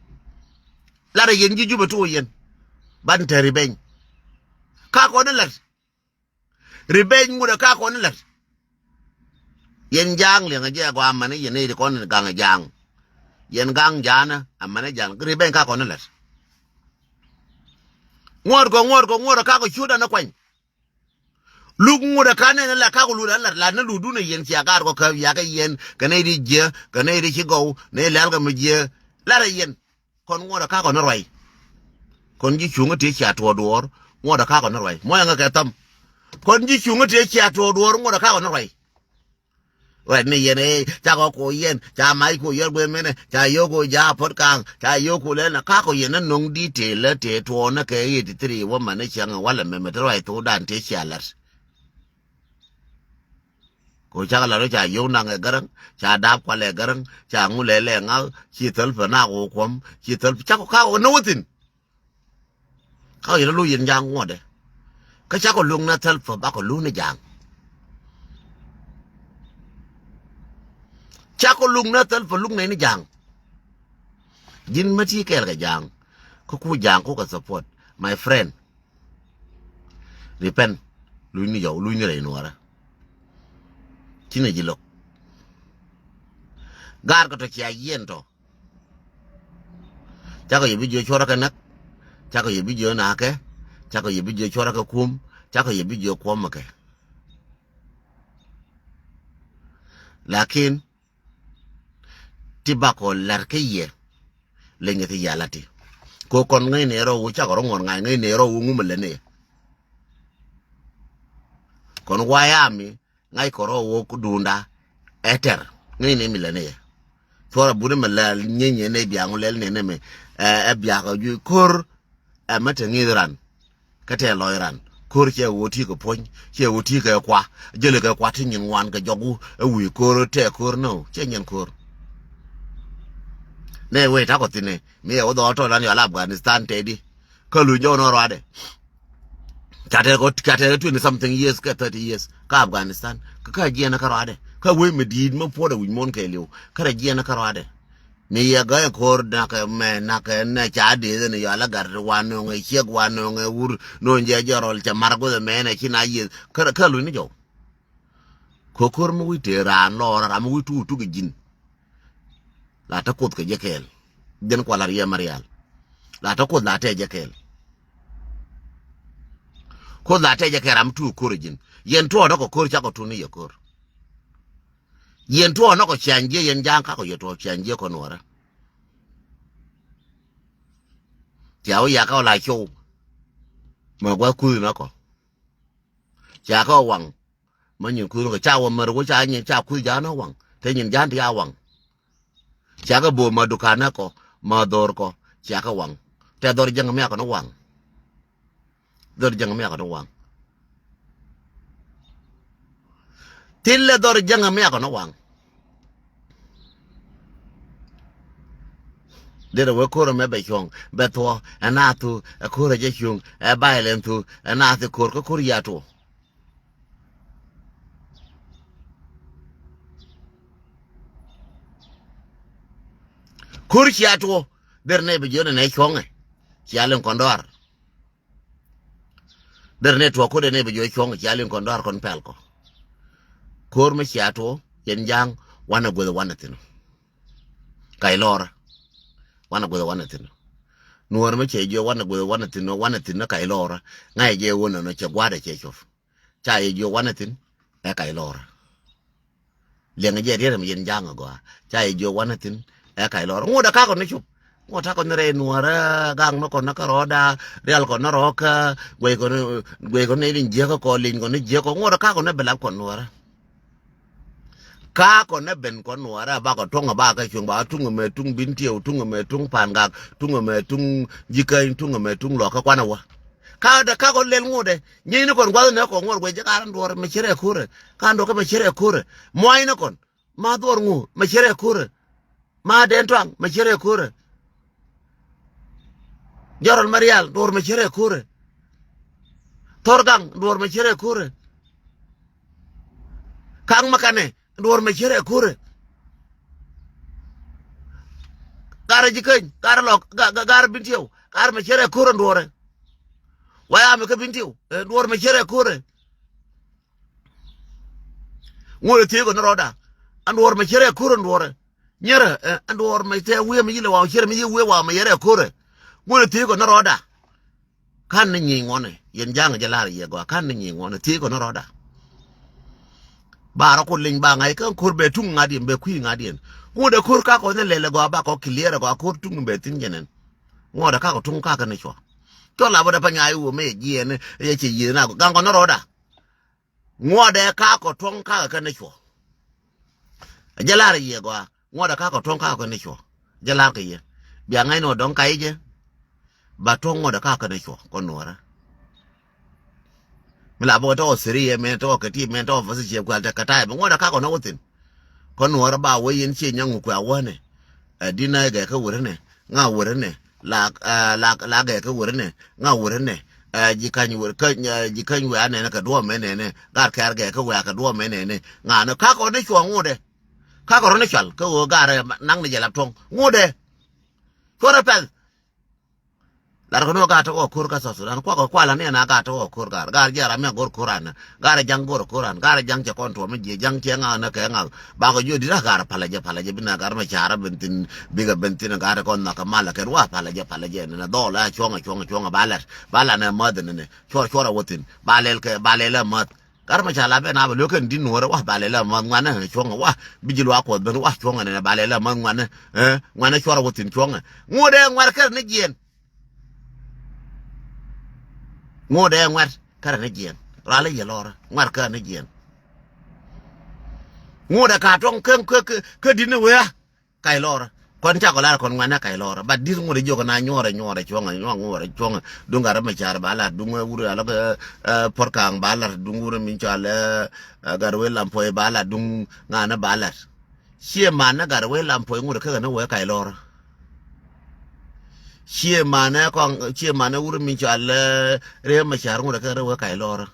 Lat a yɛn ji̱ Jubɛ tuɔ yɛn. Ban te revenge. Ka kɔn ni lat. Revenge ŋut a ka kɔn ni lat. Yɛn ja̱a̱ŋ liɛŋ a jɛ gɔaa mani yɛn nɛy ti kɔn ni gaŋ a ja̱a̱ŋ. Yɛn gaŋ ja̱a̱n a mani ja̱a̱ŋ revenge ka kɔn ni lat. Ŋuɔ̱t kɔ, ŋuɔ̱t kɔ, ŋuɔ̱t a ka kɔ ciöt an a kuany. Luk ŋut ɛ ka̱n nɛn ɛ la kak lut ɛ lat lat ni lutdun ɛ yɛn cia gaat kɔ käp yakɛ yɛn kɛ nɛy di jiɛ kɛ nɛy di ci gɔw nɛy lɛl kɛ mi jiɛ. Lat ɛ yɛn kɔn ŋuɔt ɛ kak kɔn ni ruac. Kɔn ji̱ cuŋä tëë cia tuɔɔk duɔɔr ŋuɔt ɛ kak kɔn ni ruac muɔ̱c ɛŋɛ kɛ thäm. Kɔn ji̱ cuŋä tëë cia tuɔɔk duɔɔr ŋuɔt ɛ kak kɔn ni ruac. Wɛt ni yɛn ëë cakɔ ku yɛn ca mac ku yɛr guëmɛnɛ ca yio̱w ku ja̱a̱ puɔ̱t ka̱a̱ŋ ca yio̱w ku lɛl na ka̱k ku yɛn ni no̱ŋ di̱t tëë lä tëë tuɔɔnä kɛ eighty three wä mɛn ni cäŋ walɛ mɛmɛ te ruac thokdan tëë cia la̱t. Ku cakɔ la̱t wä ca yio̱w naŋ ɛ gäräŋ ca da̱a̱p kualɛ gäräŋ ca ŋulɛ lɛ ŋa̱k ci thäl pä nak ku kuɔ̱m ci thäl cakɔ ka̱k ku ni wä thi̱n. Ka yɛn a lo̱c yɛn ja̱a̱ŋ ŋuɔ̱tdɛ. Kä cakɔ luŋ na thäl pä bakɔ luŋ ni ja̱a̱ŋ. Cakɔ luŋ na thäl pä luŋ nɛy ni ja̱a̱ŋ. Ji̱n mä ti kɛɛl kɛ ja̱a̱ŋ. Kä ku ja̱a̱ŋ ku kɛ support my friend. Repent. Luny ni jɔw luny ni rɛy nuɔrä. Ci nɛ ji̱ lo̱k. Gaat kɛ tɔ cia yiɛn tɔ. Cakɔ yɛ bi jiö cuɔrä kɛ näk. Cakɔ yɛ bi jiö na̱kɛ. Cakɔ yɛ bi jiö cuɔrä kɛ kum. Cakɔ yɛ bi jiö kuɔmɛ kɛ. Lakin ti bakɔ la̱r kä yɛ. Lenyɛ ti yala ti. Ko kɔn ŋäcnɛ rɔ wu cakɔ rɔ ŋuɔ̱r ŋa̱c ŋäcnɛ rɔ wu ŋumɛ lɛ ni. Kɔn wayami ŋa̱c kɛ rɔ wä kudunda ɛ tɛr ŋäcnɛ mi lɛ ni yɛ. Cuɔr a buni mi lɛl nyienyɛ ni biaŋ wä lɛl ni ni mi ɛ biak a juc ko̱r. Ɛ mɛ te ŋi̱th ran kä te lɔc ran ko̱r cɛ wä ti kɛ puɔ̱ny cɛ wä ti kɛ kua. Jälɛ kɛ kua ti nyin ŋuan kɛ jɔk wä ɛ wi̱i̱ ko̱r tɛ ko̱r no cɛ nyin ko̱r. Nɛ wee takɔ thi̱n ni mi ɛ wä dhɔɔl tɔl an yɔal Afghanistan tɛ di. Kä luny jɔw nɔ ruadɛ. Ca tɛr kɔ ca tɛr kɛ twenty something years kɛ thirty years kä Afghanistan kä kä jiɛn kä ruadɛ kä wec mi di̱i̱t mi puɔt ɛ wi̱c muɔ̱n kɛɛliw kä rɛ jiɛn kä ruadɛ. Mi yɛ gäi ko̱r nakɛ mɛ nakɛ nɛ ca dieth ni yɔal ɛ gat wa no̱ŋɛ ciek wa no̱ŋɛ wur no̱ŋ jɛ jɛ rɔl cɛ mar guth ɛmɛ nɛ ci na yieth kä kä luny ni jɔw. Ko̱ ko̱r mi wi̱c tëë raan lɔɔr ram mi wi̱c tuk tuk ji̱n. La te Kuoth kɛ jɛ kɛɛl. Jɛn kua la riɛm a rial. La te Kuoth la te jɛ kɛɛl. Kuoth la te jɛ kɛɛl ram mi tuk ko̱r ji̱n. Yɛn tuɔɔdä kɔ ko̱r cakɔ tuni yɛ ko̱r. Yɛn tuɔɔdä kɔ ciany jiɛ yɛn ja̱a̱ŋ kakɔ yɛ tuɔɔk ciany jiɛ kɔ nuɔrä. Cia wä yakä wä la ciow. Mɛ gua̱th kuth inä kɔ. Cia kä waŋ. Ma nyin kuth kɔ ca wä mär wä ca nyin ca kuth ja̱a̱n waŋ te nyin ja̱a̱n ti a waŋ. Cia kä bo̱o̱ ma dukanä kɔ ma dhor kɔ cia kä waŋ. Tɛ dhor jäŋ miak kɔn waŋ. Dhor jäŋ miak kɔn waŋ. Thilɛ dhor jäŋ miak kɔn waŋ. Derɛ wee ko̱r ɛmɛ bɛ cuɔ̱ŋ bɛ thuɔ ɛ naath thu ɛ ko̱r ɛ jɛ cuŋ ɛ violence thu ɛ naath ko̱r kä ko̱r yia tuɔ. Ko̱r cia tuɔ derɛ nɛ bi jiɔn ɛnɛ cuɔ̱ŋɛ cia liŋ kɔn dɔaar. Derɛ nɛ tuɔ ko̱r derɛ nɛ bi jiɔn cuɔ̱ŋɛ cia liŋ kɔn dɔaar kɔn pɛl kɔ. Ko̱r mi cia tuɔ Yɛn ja̱a̱ŋ wanɛ gueth wanɛ thi̱n. Kac lɔɔrä. Wanɛ gueth wanɛ thi̱n. Nuɔɔr mi cɛ jiök wanɛ gueth wanɛ thi̱n, wanɛ thi̱n kac lɔɔrä. Ŋa̱c jɛ wä nɔnɔ cɛ gua̱a̱dɛ cɛ cuɔp. Ca yɛ jiök wanɛ thi̱n ɛ kac lɔɔrä. Liɛŋ jɛ riet mi yɛn ja̱a̱ŋ agɔaa. Ca yɛ jiök wanɛ thi̱n ɛ kac lɔɔrä. Ŋuɔ̱t ɛ kakɔ ni cup. Ŋuɔ̱t takɔ ni rɛy nuɔɔrä, gaŋ ni kɔn ni kä rɔɔda, rial kɔn ni rɔɔkä, guey kɔn ni, guey kɔn ni in jiäkä kɔ, liny kɔn ni jiäkä kɔ. Ŋuɔ̱t ɛ kakɔ ni bi lap kɔn nuɔɔrä. Ka kɔn nɛ ben kɔn nuɔɔrɛ bakɔ tuŋ a bakɛ cuŋ ba tuŋ mɛ tuŋ bin tiɛw tuŋ mɛ tuŋ pan gak tuŋ mɛ tuŋ jikäny tuŋ mɛ tuŋ lɔkä kuanɛ wä. Ka dɛ ka kɔn lɛl ŋuɔdɛ nyieeny ni kɔn guath nɛ kɔn ŋuɔr guɛ jɛ ka ran duɔr mɛ cierɛ kurɛ. Ka duɔr kɛ mɛ cierɛ kurɛ. Muany ni kɔn ma duɔr ŋu mɛ cierɛ kurɛ. Ma den tuaŋ mɛ cierɛ kurɛ. Jɔrɔl Marial duɔr mɛ cierɛ kurɛ. Thor gaŋ duɔr mɛ cierɛ kurɛ. Kaŋ ma kanɛ duɔr mɛ cierɛ kurɛ. Garɛ jikäny garɛ lɔk garɛ bintiɛw garɛ mɛ cierɛ kurɛ duɔrɛ. Waya mɛ kä bintiɛw duɔr mɛ cierɛ kurɛ. Ŋuɔl thiee kɔ ni rɔɔda. An duɔr mɛ cierɛ kurɛ duɔrɛ. Nyierä an duɔr mɛ tɛ wiee mɛ yilɛ waw cierɛ mɛ yi wiee waw mɛ yɛrɛ kurɛ. Ŋuɔl thiee kɔ ni rɔɔda. Kan ni nyieny ŋuɔnɛ yɛn ja̱a̱ŋ jɛ lar yɛ gɔaa kan ni nyieny ŋuɔnɛ thiec kɔn rɔɔda. Ba rɔ kut liny ba ŋa̱c kä ko̱r bɛ tuŋ ŋa̱diɛn bɛ kui̱ ŋa̱diɛn. Ŋuɔ̱dɛ ko̱r kakɔ ni lɛl ɛ gɔaa ba kɔ clear ɛ gɔaa ko̱r tuŋ bɛ thi̱n jɛ nɛn. Ŋuɔ̱dɛ kakɔ tuŋ kakɛ ni cua. Cɔ lapä dɛ pa nyaai wä mɛ jiɛɛn ɛ cɛ yieth na gaŋ kɔn rɔɔda. Ŋuɔ̱dɛ kakɔ tuŋ kakɛ kɛ ni cua. Jɛ lar yɛ gɔaa. Ŋuɔ̱t ɛ kakɔ tuɔ̱ŋ kakɔ ni cuɔ. Jɛ la̱r kɛ yɛ. Bia ŋa̱c ni ɔ dɔ̱ŋ kac jɛ. Ba tuɔ̱ŋ ŋuɔ̱t ɛ kakɔ ni cuɔ kɔ nuɔ̱ɔ̱rä. Mi la bä kɛ tɔk ɔ thiri yɛ mɛn tɔk ɔ kɛ ti mɛn tɔk ɔ fasi ciɛ kual tɛ kɛ ta̱a̱ yɛ bä ŋuɔ̱t ɛ kakɔ ni wä thi̱n. Kɔ nuɔ̱ɔ̱rä ba wä yɛn ciɛ nyaŋ wä kuɛ a wä nɛ. Ɛ di̱t na yɛ gɛ kä wä ri nɛ. Ŋa wä ri nɛ. La, la, la gɛ kä wä ri nɛ. Ŋa wä ri nɛ. Ɛ ji̱ ka̱ny wä ri kä, ɛ ji̱ ka̱ny wä a nɛnɛ kɛ duɔ̱ɔ̱m mɛ nɛnɛ. Gar kɛɛr gɛ kä wä a kɛ duɔ̱ɔ̱m mɛ nɛnɛ. Ŋa ni kakɔ ni cuɔ ŋuɔ̱t ɛ. Ka kɔrɔ ni cual kä ɣöö garɛ naŋ ni jɛ lap tuɔ̱ŋ ŋuudɛ. Cuɔrɛ pɛl. Lar kɛ ni ɣöö gar te kɔ ko̱r kä South Sudan kuakɔ kuala ni ɛn a gar te kɔ ko̱r gar gar jiɛ ram mi a go̱r ko̱r an. Garɛ jaŋ go̱r ko̱r an garɛ jaŋ cɛ kɔn tuɔm mi jiɛ jaŋ cɛ ŋa̱ ni kɛ ŋa̱. Bakɔ jiɔ di̱t a gar palɛ jɛ palɛ jɛ bi na gar mɛ carä ben thin bikɛ ben thin gar kɔn nhɔk kɛ malɛ kɛn wa palɛ jɛ palɛ jɛ ni na dhɔl a cuɔŋɛ cuɔŋɛ cuɔŋɛ ba lɛt ba la nɛ mäth ni ni cuɔr cuɔr a wä thin ba lɛl kɛ ba lɛl a mäth. Gat ma ca la ben a bɛ luek kɛn di̱t nuɔ̱ɔ̱rɛ wa ba lɛl a ma ŋuanɛ cuɔ̱ŋɛ wa bi ji̱ luaak kuɔth ben wa cuɔ̱ŋɛ nɛnɛ ba lɛl a ma ŋuanɛ. Ŋuanɛ cuɔ̱rɛ wä thi̱n cuɔ̱ŋɛ ŋuɔ̱t dee ŋuɛ̈t kärɛ ni jiɛn. Ŋuɔ̱t dee ŋuɛ̈t kärɛ ni jiɛn. Ralɛ yɛ lɔrä ŋuɛ̈t kärɛ ni jiɛn. Ŋuɔ̱t dee ka tuɔ̱ŋ kä kä kä di̱t ni wee a. Kac lɔɔrä. Kɔn cakɔ lar kɔn ŋuanɛ kac lɔɔrä. But this ŋuɔ̱t jiök na nyuɔrɛ nyuɔrɛ cuɔ̱ŋɛ nyuɔ̱ŋ ŋuɔrɛ cuɔ̱ŋɛ. Duŋ gat rɛ mɛ car ba lar duŋ wur alɔ kɛ puɔ̱r kaŋ ba lar duŋ wur mi cɔal gat wee lam puɔy ba lar duŋ ŋanɛ ba lar. Cie manɛ gat wee lam puɔy ŋuɔ̱t kä kɛ ni wee kac lɔɔrä. Cie manɛ kɔŋ cie manɛ wur mi cɔal rɛ mɛ car ŋuɔ̱t kä kɛ ni wee kac lɔɔrä.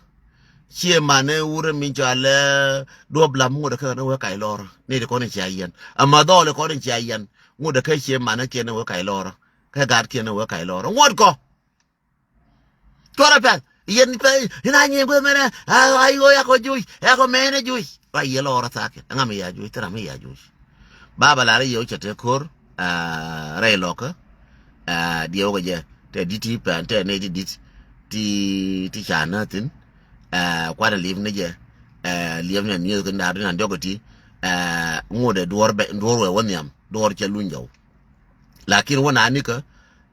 Cie manɛ wurɛ mi cɔalɛ duɔp lam ŋuɔdɛ kä ni wee kac lɔrä ni ti kɔn in cia yɛn ama dhɔɔli kɔn in cia yɛn. Ŋuɔdɛ kä cie manɛ kiɛn ni wee kac lɔrä kä gaat kiɛn ni wee kac lɔrä ŋuɔt kɔ. Cuɔrɛ pɛl yɛn pɛl in a nyiɛ gueth mɛnɛ. Ai ɣöö yakɔ juc yakɔ mɛnɛ juc. Ruac yɛ lɔrä thakiɛn ɛŋa mi ya juc thira mi ya juc. Baba lar i̱ yɛ wä cɛ te ko̱r rɛy lɔkä. Diɛw kɛ jɛ tɛ di̱t ti pɛn tɛ nɛy ti di̱t ti ti ca näthin. Kuatɛ li̱ep ni jɛ li̱ep ni anieth kä da̱r ni an diɔk ti ŋot ɛ duɔr bɛ duɔr wɛ wä nhiam duɔr cɛ luny jɔw. Lakin wä na nikä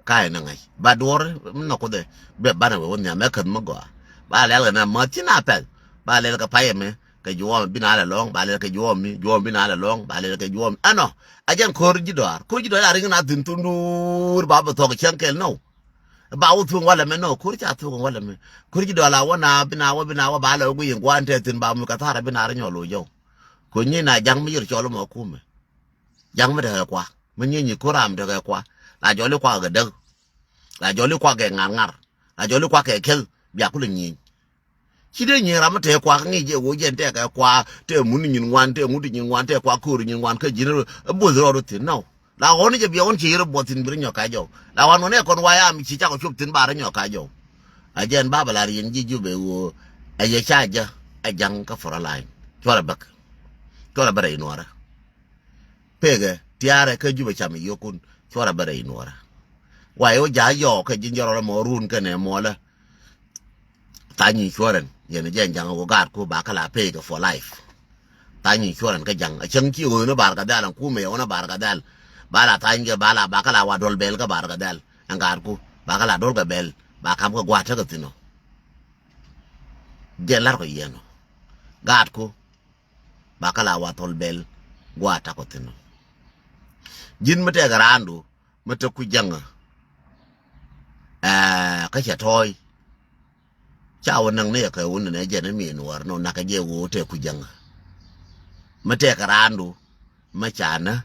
ka̱ ɛ ni ŋa̱c ba duɔr mi nɔk kuthɛ bɛ banɛ wɛ wä nhiam ɛ käth mi gɔaa ba lɛl kɛ na mäth ci na pɛl ba lɛl kɛ payɛ mɛ. Kɛ juɔɔm bi na lɛ lɔŋ ba lɛl kɛ juɔɔm mi juɔɔm bi na lɛ lɔŋ ba lɛl kɛ juɔɔm mi ɛnɔ. A jɛn ko̱r ji̱ dɔaar ko̱r ji̱ dɔaar a riŋ na dhi̱n thun duur ba bi thuɔk cäŋ kɛl nɔw. Ba wä thuɔk walɛ mɛ nɔw ko̱r ca thuɔk walɛ mɛ. Ko̱r ji̱ dɔaar a wä na bi na wä bi na wä ba lɛ wä guiy in guan tɛ thi̱n ba mi kɛ thaar a bi na rɛ nyɔl loc jɔw. Ko̱ nyi na ja̱ŋ mi yir cɔl mɔ kumɛ. Ja̱ŋ mi tekɛ kua mi nyi nyi ko̱r ram tekɛ kua. La jɔl i kua kɛ däk. La jɔl i kua kɛ ŋa̱r ŋa̱r. La jɔl i kua kɛ kɛl bia kulɛ nyieny. Ci dee nyiŋ ram mi tëë kuak ŋic jɛ woc jɛn tɛkɛ kuak tëë mun nyin ŋuan tëë ŋut nyin ŋuan tëë kuak ko̱o̱r nyin ŋuan kä ji̱n rɔ buɔth rɔɔd rɔ thi̱n nɔw. La ɣɔn jɛ bia ɣɔn ci yir buɔth thi̱n bi rɔ nyɔk ka jɔw. La ɣɔn ɣɔn ɛ kɔn wayam ci cakɔ cop thi̱n ba rɔ nyɔk ka jɔw. A jɛn baba la riɛn ji̱ jop ɛ ɣöö ɛ yɛ ca jɛ ɛ ja̱ŋ kä front line. Cuɔrɛ bäk. Cuɔrɛ bä rɛy nuɔrä. Pekɛ tiaarɛ kä Jubɛ cam i̱ yokun. Cuɔrɛ bä rɛy nuɔrä. Wa i̱ wä ja̱ yɔɔk kä ji̱n jɔrɔ mɔ run kɛnɛ mɔlä. Thany insurance yɛn jɛ ja̱ŋ wä gaatku ba kä la pekɛ for life. Thany insurance kä ja̱ŋ a cäŋ ci ɣöö ni Barkadhal ɛn kumɛ yɛ wä ni Barkadhal. Ba la thany kɛ ba la ba kä la wa duɔl bɛl kä Barkadhal ɛn gaatku ba kä la duɔl kɛ bɛl ba kam kä gua̱a̱t tekɛ thi̱n ɔ. Jɛ lar kɔ yɛn ɔ gaatku ba kä la wa thol bɛl gua̱a̱t tekɔ thi̱n ɔ. Ji̱n mi tɛk raandu mi tek ku jäŋä. Ɛɛ kä cɛ tɔɔy. Ca wä näk ni yɛ kɛ wun ni nɛ jɛ ni mi nuɔr ni wä nakä jɛ wä tɛk ku jäŋä. Mi tɛk raandu mi ca nä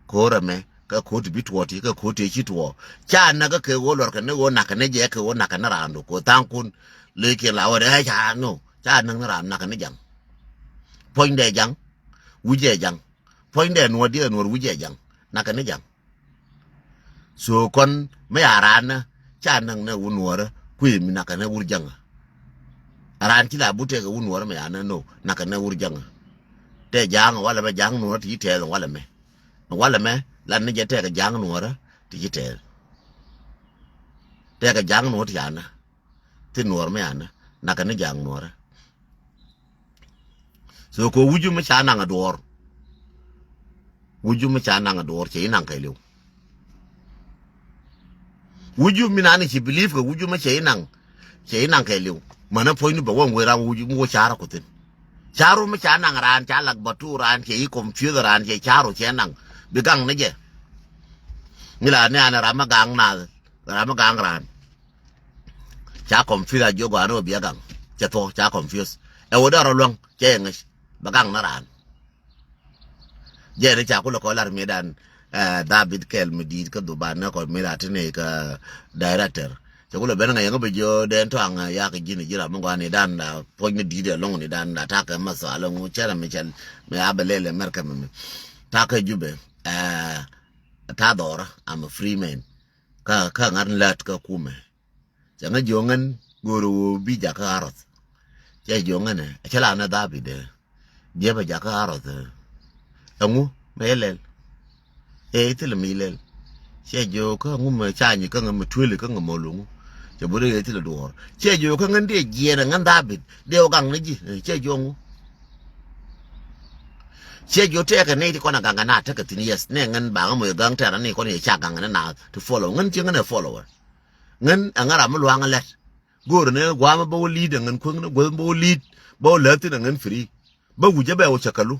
ko̱rä mɛ kä ko̱ti bi tuɔti kä ko̱ti ci tuɔ. Ca näk kä kɛ wä luɔr kɛ ni wä nakä ni jɛ kɛ wä nakä ni raandu ko thaŋ kun. Ley kiɛ la wä dɛ ca no ca näk ni raandu nakä ni jaŋ. Puɔ̱nydɛ jaŋ. Wi̱cɛ jaŋ. Puɔ̱nydɛ nuɔr diɛ nuɔr wi̱cɛ jaŋ. Nakä ni jaŋ. So kɔn mi ya raan nä ca näk nä wur nuɔrä kui̱ mi nakä nä wur jäŋä. Raan ci la but tɛkɛ wur nuɔrä mi ya nä no nakä nä wur jäŋä. Tɛ ja̱a̱ŋ walɛ mɛ ja̱a̱ŋ nuɔrä ti ci tɛɛth walɛ mɛ. Walɛ mɛ lan ni jɛ tɛkɛ ja̱a̱ŋ nuɔrä ti ci tɛɛth. Tɛkɛ ja̱a̱ŋ nuɔrä ti ya nä. Thin nuɔr mi anä nakä ni ja̱a̱ŋ nuɔrä. So ko wuju mi ca naŋ a duɔr. Wuju mi ca naŋ a duɔr cɛ inaŋ kɛ liw. Wuju mi nani ci believe kɛ wuju mi cɛ inaŋ. Cɛ inaŋ kɛ liw. Mänä puɔ̱nyni bɛ wä ŋuɛ ram wuju mi wä ca̱rä ku thin. Ca̱ru mi ca naŋ raan ca lak batu raan cɛ i confuse raan cɛ ca̱ru cɛ naŋ bi gaŋ ni jɛ. Mi la ni anɛ ram mi gaŋ naath ram mi gaŋ raan. Ca confuse a jiök gɔaa ni wä bia gaŋ. Cɛ thuɔ ca confuse. Ɛ wä dee rɔ luäŋ cɛ yɛ ŋäc bɛ gaŋ ni raan. Jɛ ni ca kulɛ kɔ lar mi dan. Dhabit kɛl mi di̱i̱t kä dhuban ni kɔ mi la ti ni kä director. Cɛ kulɛ ben ŋa yɛŋ bi jiö den tɔaŋ yak ji̱n ji̱ ram mi gɔaa ni dan la puɔ̱ny ni di̱i̱t ɛlɔŋ ni dan la takɛ ma thual ŋu cɛ ram mi cɛl mi a bɛ lɛl ɛmɛrkɛ mi mi takɛ Jubɛ. Ta dhɔrä, I'm a free man. Kä kä ŋa̱t lät kä kumɛ. Cɛ ŋä jiɔŋ ŋän go̱o̱r ɣöö bi jakä Aroth. Cɛ jiɔŋ ŋän ɛ cɛ la nɛ Dhabit ɛ. Jiɛpɛ jakä Aroth ɛ. Ɛŋu mɛ ilɛl. Ɛ ithilɛ mi ilɛl. Cɛ jiɔk kä ŋu mɛ cany kä ŋä mɛ tueli kä ŋä mɔ loŋu. Cɛ bot ɛ ithilɛ duɔɔr cɛ jiɔk kä ŋän diɛ jiɛɛn ɛ ŋän Dhabit diɛ wä gaŋ ni ji̱. Cɛ jiɔk ŋu. Cɛ jiɔk tɛɛkɛ nɛy ti kɔn ɛ gaŋ ɛ na tekɛ thi̱n yɛth nɛ ŋän ba ŋä mɔ yɛ gaŋ tɛɛr ni kɔn yɛ ca gaŋ ɛ ni na ti follow ŋän ci ŋän ɛ follower. Ŋän ɛ ŋä ram mi luaŋ ɛ lɛt. Go̱o̱rä ni gua̱a̱mä bä wä li̱i̱t ɛ ŋän kuäŋ ni guäth bä wä li̱i̱t bä wä läthin ɛ ŋän free. Bä wi̱cä bɛ wä cä kälu.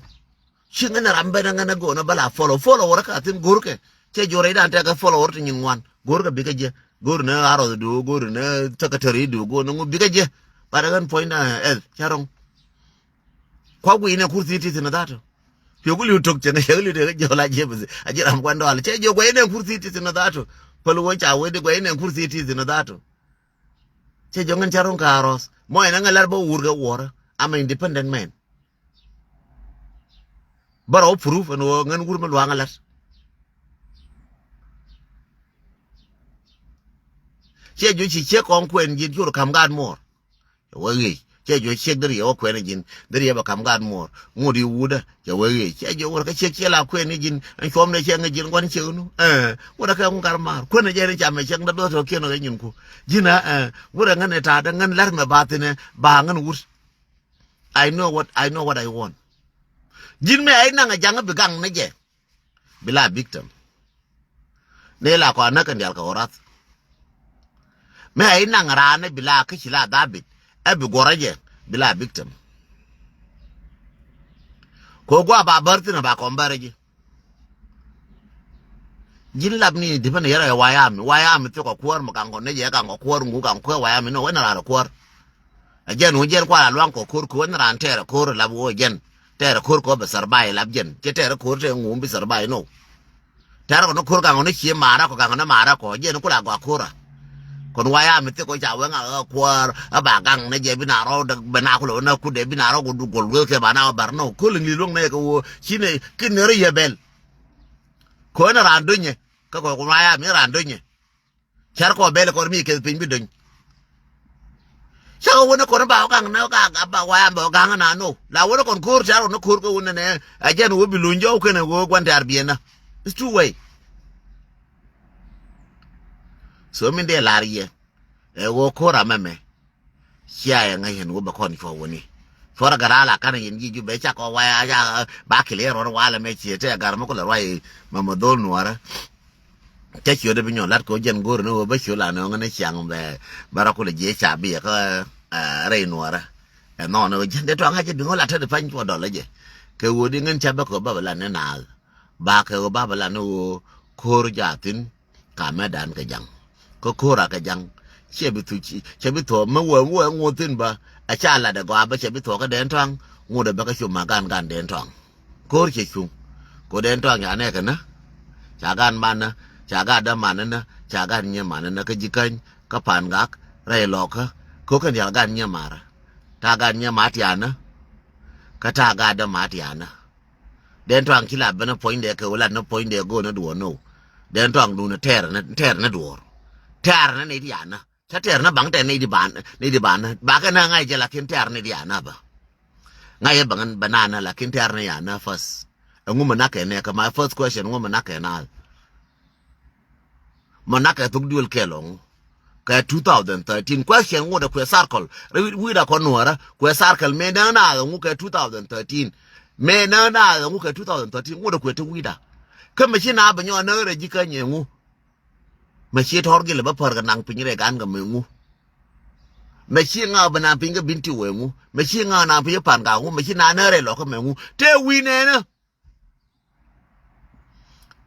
Ci ŋän ɛ ram ben ɛ ŋän ɛ go̱o̱rä bä la follow follow wä rä ka thi̱n go̱o̱rkɛ. Cɛ jiɔk rɛydan tɛkɛ follow wä rä ti nyin ŋuan go̱o̱rkɛ bikɛ jiɛ. Go̱o̱rä ni Aroth du go̱o̱rä ni secretary du go̱o̱rä ni ŋu bikɛ jiɛ. Bat ɛ ɣän puɔ̱nydan ɛ cä rɔ̱ŋ. Kua guiy ni ɛ kurthi ti thi̱n ɛ dhat. Piɛ ku li̱w tok cɛ ŋä cɛ li̱w tok jɔl a jiɛ bisi a jiɛ ram kuan dɔal cɛ jiɛ guiy ni ɛ kurthi ti thi̱n ɛ dhat. Päl wä ca wee di guiy ni ɛ kurthi ti thi̱n ɛ dhat. Cɛ jɔŋ in ca ro̱ŋ ka Aroth mɔ in a ŋɛ lar bä wur kɛ wuɔrä. I'm an independent man. Bä rɔ proof ɛn ɣöö ŋän wur mi luaŋ a lat. Cɛ jɔ ci ciek kɔŋ kuɛn ji̱n cur ka̱m gaat muɔɔr. Cɛ wee ɣiec cɛ jɔ ciek deri yɛ wä kuɛn ji̱n deri yɛ bɛ ka̱m gaat muɔɔr ŋut yi wudä. Cɛ wee ɣiec cɛ jɔ wurɛ kä ciek ciɛ la kuɛn ji̱n ɛn cuɔmdɛ cɛ ŋic ji̱n gua̱n ciek nu. Wurɛ kɛ ŋu gar maar kuɛn jɛ ni camɛ ciek dä do̱th tɔ kiɛn ɣɛ nyin ku. Ji̱n a wurɛ ŋän ɛ ta̱a̱dä ŋän la̱r mɛ ba thi̱n ɛ ba ŋän wut. I know what I know what I want. Ji̱n mɛ a inaŋ a jaŋä bi gaŋ ni jɛ. Bi la victim. Ni la kɔn näk kɛn dial kɛ wä rath. Mɛ a inaŋ raan ni bi la kä ci la Dhabit ɛ bi guɔrä jɛ bi la victim. Kɛ wä gua̱a̱ ba bär thin a ba kɔn bär ji̱. Ji̱n lap ni dipɛn yɛrɛ wayami wayami thok a kuäär mi kaŋ kɔ ni jɛ kaŋ kɔ kuäär ŋu kaŋ kuäär wayami ni wä ni raan kuäär. A jɛn wä jɛn kual a luaŋ kɔ ko̱r kɛ wä ni raan tɛɛr a ko̱r lap wä jɛn tɛɛr a ko̱r kɔ bɛ sar bay lap jɛn cɛ tɛɛr a ko̱r tɛ ŋu bi sar bay no. Tɛɛr kɔ ni ko̱r kaŋ kɔ ni cie mara kɔ kaŋ kɔ ni mara kɔ jɛn kula gɔa ko̱r a. Kɔn wayami thok kɔ ca wä ŋa kuäär a ba gaŋ ni jɛ bi na rɔ bɛ na kulɛ wä na kudɛ bi na rɔ kɔ du gol wä kɛ ba na wä bar no ko̱l ŋi luäŋ ni kɛ wä ci ni kin ni rɔ yɛ bɛl. Kɔn raan dunyɛ kä kɔn kun waya mi raan dunyɛ. Cär kɔ bɛl kɔn mi keth piny bi duny. Cakɛ wä ni kɔn ba wä gaŋ ni wä gaŋ ba wä yam ba wä gaŋ na no. La wä ni kɔn ko̱r tɛ̈r wä ni ko̱r kɛ wä ni nɛ. A jɛn wä bi luny jɔw kɛn wä gua̱n tɛ̈r biɛn na. It's two way. So min dee lar yɛ. Ɛ wä ko̱r amɛ mɛ. Cia yɛ ŋäc yɛn wä bɛ kɔn cuɔ wä ni. Cuɔr gɛ ral a kanɛ yɛn ji̱ Jubɛ cakɔ wä ya ya ba kili yɛ ruɔn walɛ mɛ ciɛ tɛ gar mɛ kulɛ ruac mɛ mɛ dhol nuɔrɛ. Cä ciötdä bi nyɔk la̱t kɛ ɣöö jɛn go̱o̱ri ni ɣöö bä ciöt la nööŋä ni ciaŋ bɛ, bɛ rɔ kulɛ jiɛ ca bi yɛ kä, eh, rɛy nuɔɔrä. Ɛ nhɔn ɣöö jɛn dee tɔ̱a̱ŋ a jɛ bi ŋɔ la tet pany cuɔ dɔl ɛ jɛ. Kɛ ɣöö di ŋän ca bä kɛ ɣöö ba bɛ la ni naath. Ba kɛ ɣöö ba bɛ la ni ɣöö ko̱r jaathin. Ka mɛ dan kɛ jaŋ. Kä ko̱r a kɛ jaŋ. Cɛ bi thu, cɛ bi thuɔɔk mi wee wee ŋuɔth thi̱n bä. Ɛ ca lat ɛ gɔaa bä cɛ bi thuɔɔk kä dee tɔ̱a̱ŋ. Ŋuɔth ɛ bä kä cu ma gan gan dee tɔ̱a̱ŋ. Ko̱r cɛ cuŋ. Ko̱r dee tɔ̱a̱ŋ ca nɛɛkɛ nä. Ca gan manä. Ca gan dämanä nä. Ca gan nyimanä nä kä ji̱ käny kä pa̱a̱n gak rɛy lɔkä. Ko̱r kɛn diaal gan nyimarä. Ta̱a̱ gan nyima tianä. Kä ta̱a̱ gan däma tianä. Dee tɔ̱a̱ŋ ci la ben puɔ̱nydɛ kɛ wä lat ni puɔ̱nydɛ go̱o̱n ni duɔ̱ɔ̱r ni wä. Dee tɔ̱a̱ŋ duundɛ tɛɛr ni, tɛɛr ni duɔ̱ɔ̱r. Tɛɛr ni nɛy ti yanä. Cä tɛɛr ni baŋ tɛɛr nɛy ti ban, nɛy ti ban. Bakɛ nä ŋa̱c jɛ lakin tɛɛr ni ti yanä bä. Ŋa̱c jɛ baŋ bɛ nanä lakin tɛɛr ni yanä first. Ɛŋu mi nakɛ nɛ kɛ my first question, ɛŋu mi nakɛ naath. Mɔ nakɛ thuk duel kɛɛl ɔŋu. Kɛ two thousand thirteen. Question ŋut ɛ kuɛ circle. Rɛ wi̱i̱da kɔn nuɔrä. Kuɛ circle. Mëë näk naath ɔŋu kɛ two thousand thirteen. Mëë näk naath ɔŋu kɛ two thousand thirteen. Ŋut ɛ kuɛ te wi̱i̱da. Kä mɛ ci naath bɛ nyɔk näk rɛ ji̱ kä nyɛ ŋu. Mɛ ci tɔr gilɛ bä pär kɛ naŋ piny rɛ gan kɛ mɛ ŋu. Mɛ ci ŋa̱ bɛ naŋ piny kɛ bin ti wɛ ŋu. Mɛ ci ŋa̱ naŋ piny pan ka ŋu. Mɛ ci naath näk rɛ lɔk kɛ mɛ ŋu. Te wi̱i̱ nɛnä.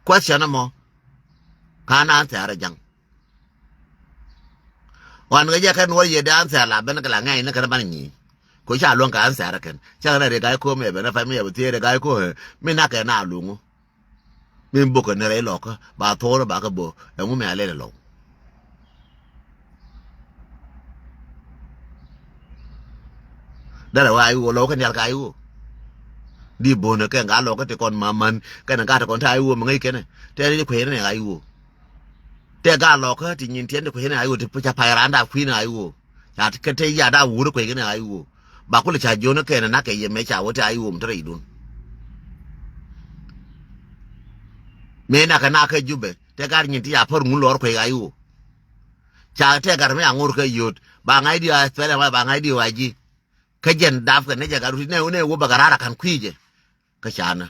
Question ɛmɔ. Ka na answer ɛ ja̱ŋ. Wan kɛ jɛ kɛn wä yɛ dee answer la ben kɛ la ŋɛny ni kɛn ban nyi. Ko ca luɔ̱ŋ kɛ answer kɛn. Cɛ kɛn ri ga̱y ko mɛ ben a fam yɛ bɛ thiee ri ga̱y ko ɛ. Mi na kɛ na luŋu. Mi bokɛ ni rɛy lɔkä ba thor ba kɛ bo. Ɛŋu mɛ a lɛl lɔw. Dɛrɛ wä a iwuɔ lɔw kɛn yal ka iwuɔ. Di bo̱o̱nɛ kɛn ka lɔkä ti kɔn ma man kɛn ka ti kɔn ta iwuɔ mi ŋäc kɛnɛ. Tɛ ni kuecni a iwuɔ. Tɛ ka lɔkä ti nyin tiɛn ti kuecni a iwuɔ ti ca pay randa kui̱n a iwuɔ. Ca ti kɛ te ya da wuri kuecni a iwuɔ. Ba kulɛ ca jiɔn kɛn na kɛ yɛ mɛ ca wä ti a iwuɔ mi te rɛy dun. Mëë na kɛ na kɛ Jubɛ. Tɛ gat nyin ti a pär ŋun lɔr kuec a iwuɔ. Ca tɛ gat mi a ŋor kɛ yot. Ba ŋa̱c di a thɛlɛ ma ba ŋa̱c di wa ji̱. Kä jɛn dap kɛ ni jɛ gat ruti nɛ wä nɛ wä bɛ gat rara kan kui̱ jɛ. Kä ca nä.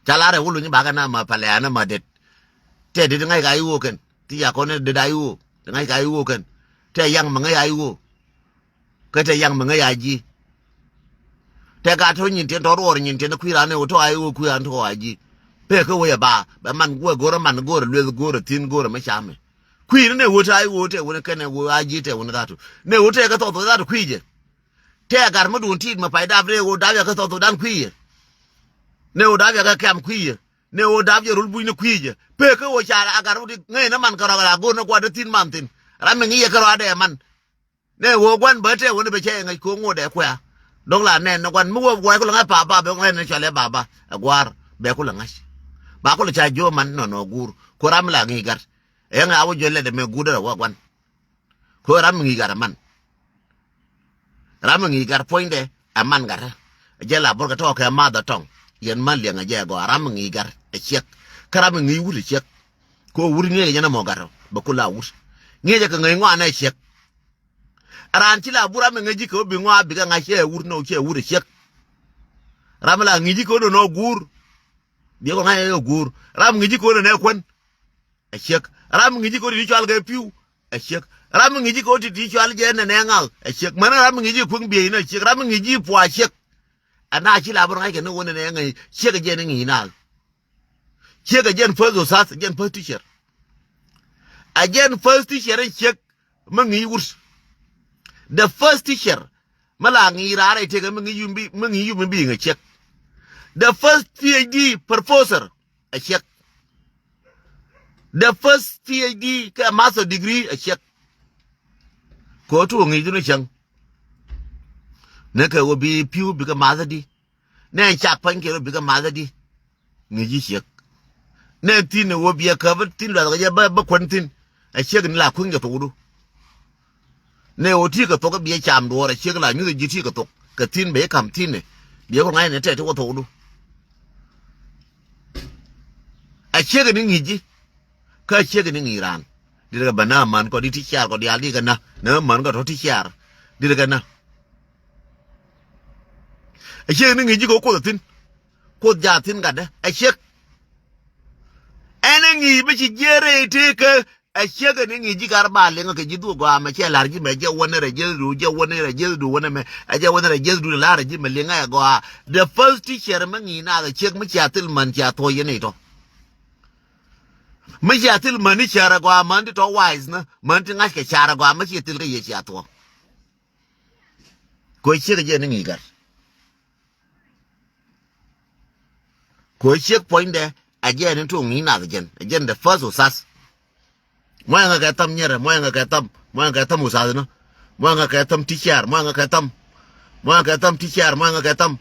Ca lar ɛ wä luny ba kɛ na ma palɛ anä ma det. Tɛ det ŋa̱c ka iwuɔ kɛn. Ti ya kɔn ni det a iwuɔ. Tɛ ŋa̱c ka iwuɔ kɛn. Tɛ yaŋ ma ŋäc a iwuɔ. Kä tɛ yaŋ mi ŋäc a ji̱. Tɛ gat tɔ nyin tiɛn tɔ ruɔr nyin tiɛn kui̱ ran ni wä tɔ a iwuɔ kui̱ ran tɔ a ji̱. Pek kä wä yɛ ba bɛ man wä go̱rä man go̱rä lueth go̱rä thi̱n go̱rä mi camɛ. Kui̱ ni ne wä tɔ a iwuɔ tɛ wä ni kɛnɛ wä a ji̱ tɛ wä ni dhatu. Ne wä tɛ kä thɔth wä dhatu kui̱ jɛ. Tɛ gat mi duun tiit mi pay dap ree wä dap yɛ kä thɔth wä dan kui̱ yɛ. Ne wä dap yɛ kä kɛm kui̱ yɛ. Ne wä dap yɛ rul buc ni kui̱ jɛ. Pek kä wä ca a gat wä ti ŋäc ni man kärɔak la go̱r ni gua̱t ti thi̱n man thi̱n. Ram mi ŋi̱i̱c yɛ kärɔak dɛ man. Ne ɣöö gua̱n bä tëë wä ni bɛ cɛ ŋäc ko̱ ŋot ɛ kuɛ̈ɛ̈. Dɔ̱ŋ la nɛn ni gua̱n mi wä gua̱c kulɛ ŋa̱c papa bɛ ŋa̱c ni cɔl ɛ baba ɛ gua̱a̱r bɛ kulɛ ŋa̱c. Ba kulɛ ca jiö man nɔnɔ guur. Ko ram la ŋi̱i̱c gat. Ɛ ŋa̱c a wä jiö lɛt ɛmɛ guur derɛ wä gua̱n. Ko ram mi ŋi̱i̱c gat ɛ man. Ram mi ŋi̱i̱c gat puɔ̱nydɛ ɛ man gat. Jɛ la burkɛ tɔɔkɛ math ɛ tɔŋ. Yɛn man liɛŋ ɛ jɛ ɛ gɔaa ram mi ŋi̱i̱c gat ɛ ciɛk. Kä ram mi ŋi̱i̱c wut ɛ ciɛk. Ko wut ŋi̱i̱c ɛ jɛn ɛmɔ gat ɛ bɛ kula wut. Ŋi̱i̱c ɛ kɛ ŋäc ŋɔaanɛ ɛ ciɛk. Raan ci la bur ram mi ŋäc ji̱ kɛ wä bi ŋɔaa bikɛ ŋa̱c cɛ wur nɔ cɛ wur ɛ ciek. Ram mi la ŋi̱c ji̱ kɛ wä nɔ nɔ guur. Biɛ kɔ ŋa̱c ɛ guur. Ram mi ŋi̱c ji̱ kɛ wä nɔ nɛ kuän. Ɛ ciek. Ram mi ŋi̱c ji̱ kɛ wä ti ti cual kɛ pi̱w. Ɛ ciek. Ram mi ŋi̱c ji̱ kɛ wä ti ti cual jɛ nɛ nɛ ŋa̱l. Ɛ ciek. Mɛn ram mi ŋi̱c ji̱ kueŋ biɛ inɔ ɛ ciek. Ram mi ŋi̱c ji̱ pua ciek. Ɛn na ci la bur ŋa̱c kɛ ni wä nɛ nɛ ŋa̱c ciek ɛ jɛ ni ŋi̱c naal. Ciek ɛ jɛn first osas, ɛ jɛn first teacher. Ɛ jɛn first teacher in ciek mi ŋi̱i̱c wut. The first teacher mi la ŋi̱i̱c raar ɛ tëkɛ mi ŋi̱i̱c yum bi, mi ŋi̱i̱c yum bi ŋi̱i̱c ciek. The first P H D professor ɛ ciek. The first P H D kɛ master degree ɛ ciek. Kɛ ɣöö ti wä ŋi̱i̱c dhun ɛ cäŋ. Ni kɛ ɣöö bi pi̱w bikɛ math di. Nɛ cak pa̱ny kɛ rɔ bikɛ math di. Ŋi̱i̱c ji̱ ciek. Nɛ thi̱n ɛ wä biɛ käp thi̱n luath kɛ jɛ bä, bä kuän thi̱n. Ɛ ciek ni la kui̱ŋ jɛ thokdu. Nɛ ɣöö ti kɛ thok, biɛ cam duɔ̱ɔ̱r, a ciek la nyuth ji̱ ti kɛ thok kɛ thi̱n, bɛ i̱ ka̱m thi̱n ɛ. Biɛ kɔ ŋa̱c nɛ tɛt ti wä thokdu. A ciek ni ŋi̱i̱c ji̱. Kä a ciek ni ŋi̱i̱c raan. Dit kɛ bä na man kɔ di ti ciar kɔ diaal di kɛ na. Na man kɔ tɔ ti ciar. Dit kɛ na. A ciek ni ŋi̱i̱c ji̱ kɛ Kuoth a thi̱n. Kuoth ja thi̱n gatdä. A ciek. Ɛn ɛ ŋi̱i̱c bä ci jiɛɛr rɛy tëëkä. A ciek ni ŋi̱i̱c ji̱ kar ba liŋ kɛ ji̱ dhuk gɔaa mɛ, cɛ la̱r ji̱ mɛ, jɛ wänɛ rɛ ji̱ du, jɛ wänɛ rɛ ji̱ du, wänɛ mɛ, ɛ jɛ wänɛ rɛ ji̱ du, la̱r ji̱ mɛ liŋ ɛ gɔaa. The first teacher mɛ ŋi̱i̱c naath a ciek mi cia thil man cia thuɔ̱c yɛn itɔ. Mi cia thil män i̱ cär agɔaa, män ti tɔ wise ni, män ti ŋa̱ckɛ cär agɔaa, mi cia thil kä yɛ cia thuɔ̱k. Kɛ ɣöö ciek jɛ ni ŋi̱i̱c gat. Kɛ ɣöö ciek puɔ̱nydɛ, a jɛ ni tuŋ ŋi̱i̱c nath jɛn, a jɛn the first usas. Muɔ̱ɔ̱ŋ kɛ tham nyɛrɛ, muɔ̱ɔ̱ŋ kɛ tham, muɔ̱ɔ̱ŋ kɛ tham usas ni. Muɔ̱ɔ̱ŋ kɛ tham teacher, muɔ̱ɔ̱ŋ kɛ tham. Muɔ̱ɔ̱ŋ kɛ tham teacher, muɔ̱ɔ̱ŋ kɛ tham.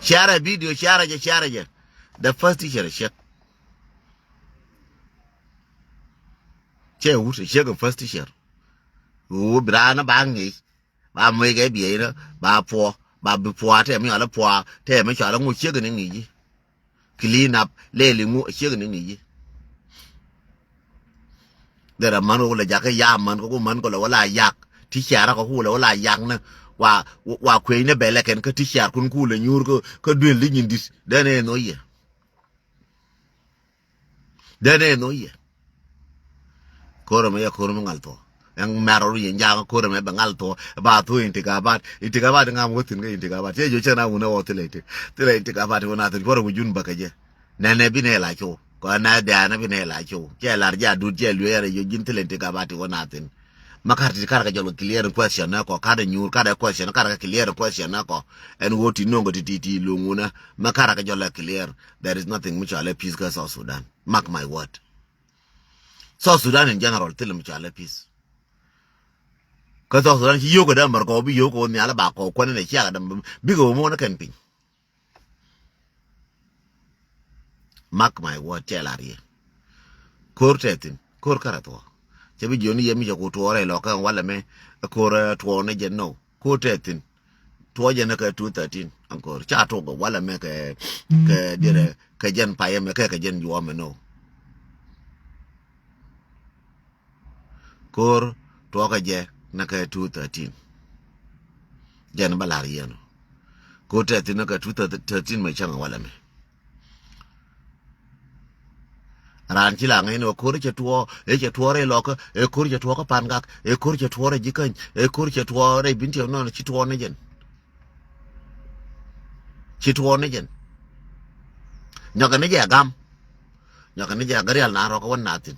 Share video, share jɛ, share jɛ. The first teacher ciek. Cɛ wut ciek first teacher. Wut bi raan ba ŋi̱i̱c. Ba muec kɛ bieyni, ba puɔ, ba bi puɔ, tɛ mi cɔal i̱ puɔ, tɛ mi cɔal i̱ ŋu ciek ni ŋi̱i̱c ji̱. Clean up, lɛl i̱ ŋu ciek ni ŋi̱i̱c ji̱. Derɛ män kɛ wulɛ jakä ya män kɛ ku män kɛ lɛ wä la yak. Ti ciar kɛ ku lɛ wä la yak ni. Wa, wa kuecni bɛlɛ kɛn kä ti ciar kun ku lɛ nyuur kä, kä duel di nyin di̱t. Dee nɛ nɔ yɛ. Dee nɛ nɔ yɛ. Ko̱r ɛmɛ yɛ ko̱r mi ŋal thuɔ̱k. Ɛn mɛr rɔ yɛ njaŋ ko̱r ɛmɛ bɛ ŋal thuɔ̱k. Ba thuɔ̱k intikabat. Intikabat ŋam wä thi̱n kä intikabat. Cɛ jiök cɛ na wun ɛ wä thilɛ inti-, thilɛ intikabat wä na thi̱n. Kuɔrɛ wi̱c jun bäkɛ jɛ. Nɛnɛ bi nɛ la cow. Kɔ na dɛ̈ɛ̈n bi nɛ la cow. Cɛ lar jɛ adut cɛ luee rɛ jiök ji̱n thilɛ intikabat wä na thi̱n. Ma kar ti kar kɛ jɔl kɛ clear question nä kɔ, kar nyuur kar kɛ question, kar kɛ clear question nä kɔ. Ɛn ɣöö ti no̱ŋ kɛ ti ti ti luŋ wunä. Ma kar kɛ jɔl kɛ clear. There is nothing mi cɔal ɛ peace kä South Sudan. Mark my word. South Sudan in general thil mi cɔal ɛ peace. Kä South Sudan ci yio̱w kɛ dee mɛr kɔ bi yio̱w kɛ wä nhial ba kɔ kuɛn in ɛ ciak dee bikɛ wä muɔ̱ɔ̱n kɛn piny. Mark my word, cɛ lar yɛ. Ko̱r tɛ thi̱n, ko̱r kärɛ thuɔ̱k. Cɛ bi jiɔni yɛ mi cɛ ku tuɔɔrɛ lɔ kɛ walɛ mɛ, ko̱r, eh, tuɔɔk ni jɛ no. Ko̱r tɛ thi̱n. Tuɔɔk jɛ ni kɛ two thirteen, an ko̱r. Ca tok walɛ mɛ kɛ, kɛ dirɛ, kɛ jɛn payɛ mɛ, kɛ, kɛ jɛn juɔmɛ no. Ko̱r tuɔɔkä jɛ ni kɛ two thirteen. Jɛn bä la̱r yɛn ɔ. Ko̱r tɛ thi̱n ni kɛ two thirteen mɛ cäŋ walɛ mɛ. Raan ci la ŋäcni ɣöö ko̱r cɛ tuɔɔk, ëë cɛ tuɔɔk rɛy lɔkä, ëë ko̱r cɛ tuɔɔk kä pa̱n gak, ëë ko̱r cɛ tuɔɔk rɛy ji̱ käny, ëë ko̱r cɛ tuɔɔk rɛy bi̱n tiɛm nɔnɔ ci tuɔɔk ni jɛn. Ci tuɔɔk ni jɛn. Nyɔkɛ ni jɛ gam. Nyɔkɛ ni jɛ garial na rɔk wä na thi̱n.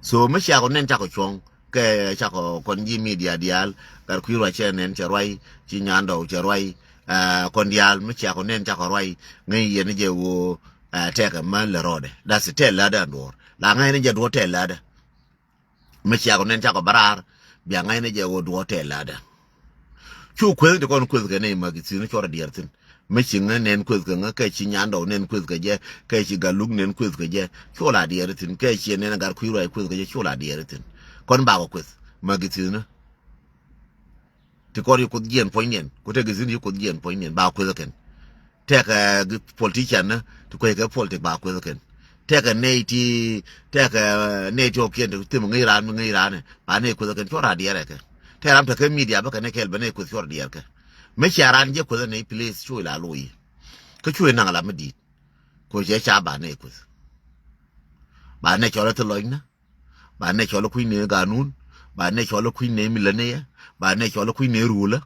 So mi ciakɔ nɛn cakɔ cuɔ̱ŋ kɛ cakɔ kɔn ji̱ media diaal, gat kui̱ ruac cɛ nɛn cɛ ruac, ci nyandɔw cɛ ruac, eh, kɔn diaal mi ciakɔ nɛn cakɔ ruac, ŋäc yɛn ni jɛ ɣöö, eh, tɛkɛ män lɛ rɔɔdɛ. That's it, tɛl lätdä ɛn duɔ̱ɔ̱r. La ŋäc ni jɛ duɔ̱ɔ̱r tɛl lätdä. Mi ciakɔ nɛn cakɔ bä raar, bia ŋa̱cnɛ jɛ ɣöö duɔ̱ɔ̱r tɛl lätdä. Cu kueth ti kɔn kueth kɛ nɛy magazine cuɔr a diɛɛr thi̱n. Mi ci ŋä nɛn kueth kɛ ŋä kɛ ci nyandɔw nɛn kueth kɛ jɛ, kɛ ci galuk nɛn kueth kɛ jɛ, cu la diɛɛr thi̱n. Kɛ ci nɛn gat kui̱ ruac kueth kɛ jɛ, cu la diɛɛr thi̱n. Kɔn bakɔ kueth magazine. Ti kɔr yi kuoth jiɛn puɔ̱nyniɛn, ku tɛk yi thi̱n yi kuoth jiɛn puɔ̱nyniɛn, ba kueth kɛn. Tɛkɛ, eh, gi politician ni ti kuec kɛ politic ba kueth kɛn. Tɛkɛ, eh, nɛy ti, tɛkɛ, eh, nɛy ti ɣɔ̱kiɛn ti thim ŋäc raan mi ŋäc raan ɛ, ba nɛy kueth kɛn cuɔr a diɛɛr ɛ kɛ. Tɛk ram tekɛ media bä kɛn ɛ kɛl bɛ nɛy kueth cuɔr diɛɛr kɛ. Mi cia raan jɛ kueth ɛ nɛy, please, cu ila loc yi. Kä cu inaŋ la mi di̱i̱t. Ku cɛ ca ba nɛy kueth. Ba nɛy cɔl ɛ thi lɔcnä. Ba nɛ cɔl kui̱ nɛ ganun. Ba nɛ cɔl kui̱ nɛ milä nɛ yɛ. Ba nɛ cɔl kui̱ nɛ rulä.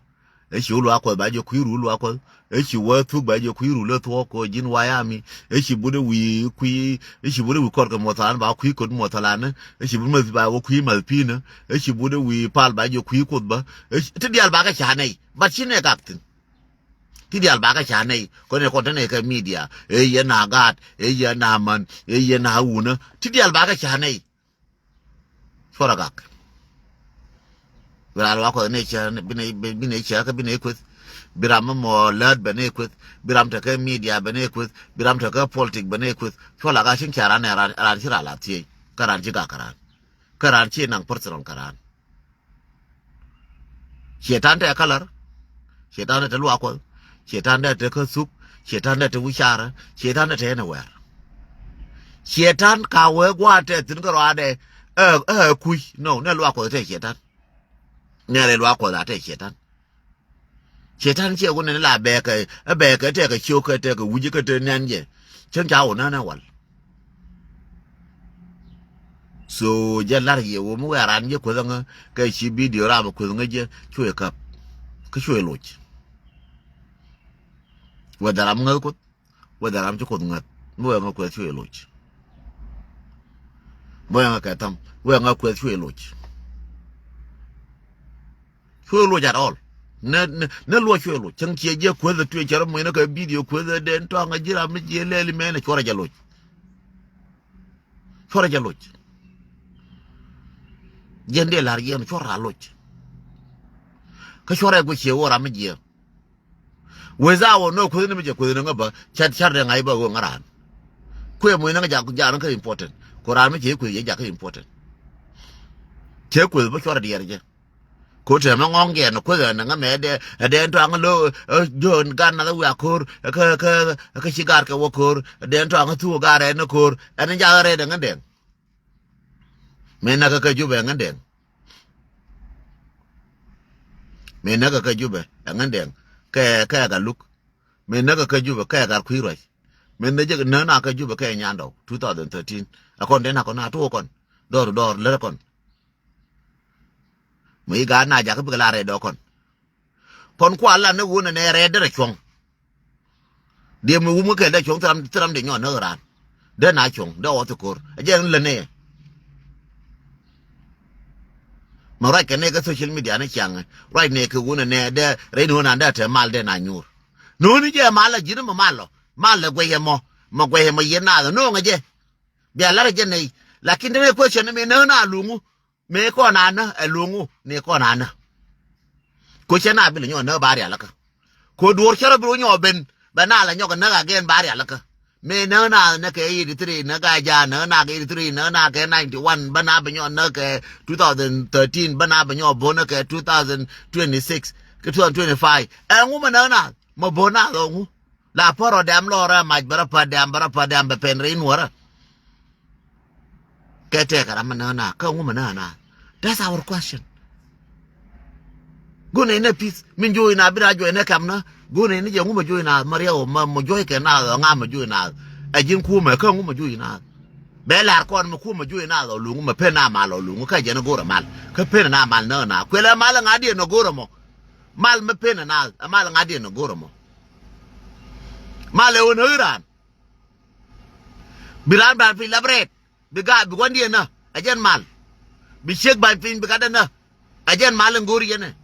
Ɛ ci wä luaak kuɔth ba jɛ kui̱ rul luaak kuɔth. Ɛ ci wä thuk ba jɛ kui̱ rul ɛ thuɔk kɔ ji̱n wayami. Ɛ ci but ɛ wi̱i̱ kui̱, ɛ ci but ɛ wi̱i̱ kɔr kɛ muɔthalan ba kui̱ kɔt muɔthalan. Ɛ ci but mɛth ba wä kui̱ math pi̱nä. Ɛ ci but ɛ wi̱i̱ pal ba jɛ kui̱ kuoth ba. Ɛ ci ti diaal ba kɛ ca nɛy. But ci nɛ gak thi̱n. Ti diaal bakɛ ca nɛy kɔn ɛ kɔn te nɛy kɛ media. Ɛ yɛ na gaat, ɛ yɛ na man, ɛ yɛ na wunä. Ti diaal bakɛ ca nɛy. Cuɔrɛ gak. Bi ram luaak kuɔth nɛy cɛ, bi nɛy, bi nɛy cɛ kɛ bi nɛy kueth. Bi ram mɔ lät bɛ nɛy kueth. Bi ram tekɛ media bɛ nɛy kueth. Bi ram tekɛ politic bɛ nɛy kueth. Cuɔrɛ gak cin ca ran ɛ ran, ran ci ran la thiec. Kä ran ci gak kä ran. Kä raan /ciɛ naŋ personal kɛ raan. Cɛytan te color, cɛytan te luaak Kuɔth, cɛytan te kä thuk, cɛytan te wi̱carä, cɛytan te anywhere. Cɛytan ka wee gua̱a̱th te thi̱n kä rɔaadɛ, ɛ, ɛ kuc. No, nɛ luaak Kuɔth te cɛytan. Nɛ rɛy luaak Kuɔth a te cɛytan. Cɛytan /ciɛ wä nɛn la bɛɛkɛ, ɛ bɛɛkɛ tekɛ ciökä tekɛ wi̱cä kä te nɛn jɛ. Cäŋ ca wä nänä wal. So jɛ la̱r yɛ wä mi wee ran jɛ kueth ŋä kɛ ci video ram kueth ŋä jɛ cuɛ käp. Kä cuɛ loc. Whether ram ŋäth Kuoth, whether ram ci Kuoth ŋäth, mi wee ŋä kueth cuɛ loc. Mi wee ŋä kɛ tham, wee ŋä kueth cuɛ loc. Cuɛ loc at all. Nɛ, nɛ, nɛ luɔc cuɛ loc. Cäŋ ciɛ jiɛ kueth tuɛ cɛ rɔ muc nɛ kɛ video kueth den tɔaŋ a ji̱ ram mi jiɛ lɛli mɛn cuɔrɛ jɛ loc. Cuɔrɛ jɛ loc. Jiɛn dee la̱r jiɛn cuɔrɛ a loc. Kä cuɔrɛ guic ciɛ wä ram mi jiɛ. Wee za wä nɔ kueth ni mi jɛ kueth ni ŋä bä car car dee ŋa̱c bä ɣöö ŋä raan. Kuɛ muc ni ŋä jak jak ni kä important. Ku raan mi cɛ kueth yɛ jak kä important. Cɛ kueth bä cuɔrɛ diɛɛr jɛ. Ko tɛmɛ ŋɔŋ jɛ ni kueth ɛn ŋä mɛ dee, ɛ dee tɔaŋ lo, ɛ, John gan na wiak ko̱r, ɛ, kä, kä, kä ci gar kɛ wä ko̱r, ɛ dee tɔaŋ thuk gar ɛn ko̱r, ɛn jak rɛd ɛ ŋä dɛŋ. Mëë näk kä Jubɛ ɛ ŋä dɛŋ. Mëë näk kä Jubɛ ɛ ŋä dɛŋ. Kɛ, kɛ Gat Luk. Mëë näk kä Jubɛ kɛ Gat Kui̱ Ruac. Mëë näk jɛ näk na kä Jubɛ kɛ Nyandɔw two thousand thirteen. Ɛ kɔn dee na kɔn na tuɔɔk kɔn. Dɔɔr dɔɔr lär kɔn. Mi gaat na jakä bikɛ la rɛy dɔɔk kɔn. Kɔn kua la ni wun ni rɛy derɛ cuɔ̱ŋ. Diɛ mi wum kɛ dee cuɔ̱ŋ thil ram, thil ram dee nyɔk näk raan. Dee na cuɔ̱ŋ, dee ɣɔth ko̱r. Ɛ jɛ ni lä nɛy. Mɛ ruac kɛ nɛy kɛ social media ni ciaŋ. Ruac nɛy kɛ wun ni dee rɛy ni wun an dee te mal dee na nyuur. Ni wun ni jɛ mal la ji̱n mɛ mal lɔ. Mal lɛ guɛy ɛmɔ. Mɛ guɛy ɛmɔ yɛn naath no̱o̱ŋɛ jɛ. Bia lar jɛ nɛy. Lakin te nɛ question mi näk na luŋu. Mëë kɔn anä ɛ luŋu ni kɔn anä. Ko cɛ na bi lɛ nyɔk näk ba rialikä. Ko duɔ̱ɔ̱r cärä bi rɔ nyɔk ben bɛ na lɛ nyɔk näk again ba rialikä. Mëë näk na näk kɛ eighty three näk a ja näk na kɛ eighty three näk na kɛ ninety one bä na bɛ nyɔk näk kɛ two thousand thirteen bä na bɛ nyɔk bo̱n näk kɛ two thousand twenty-six kɛ two thousand twenty-five. Ɛŋu mɛ näk na mɛ bo̱n na ɛŋu. La pärɔ dɛm lɔrä mac bärä pä dɛm bärä pä dɛm bɛ pɛn rɛy nuɔrä. Kɛ tɛkɛ ram mi näk na kä ŋu mi näk na. That's our question. Go̱n nɛy nɛ peace min juɔy na bi na juɔy nɛ kɛm na. Go̱n nɛy ni jɛ ŋu mi juɔy na ma riɛw ma, ma juɔy kɛ na ŋa mi juɔy na. Ɛ ji̱n kumɛ kä ŋu mi juɔy na. Bɛ lar kɔn mi kumɛ juɔy na ɔ luŋ mi pen na mal ɔ luŋ kä jɛn go̱rɛ mal kä pen na mal näk na kuɛlɛ mal ŋa diɛ nɔ go̱rɛ mɔ. Mal mi pen na mal ŋa diɛ nɔ go̱rɛ mɔ. Mal ɛ wä näk iran. Bi raan ban piny lap rɛɛt. Bi gaat bi gua̱ndiɛn nä ɛ jɛn mal. Bi ciek ba̱ny piny bi gat dä nä ɛ jɛn mal in go̱o̱r yɛn ɛ.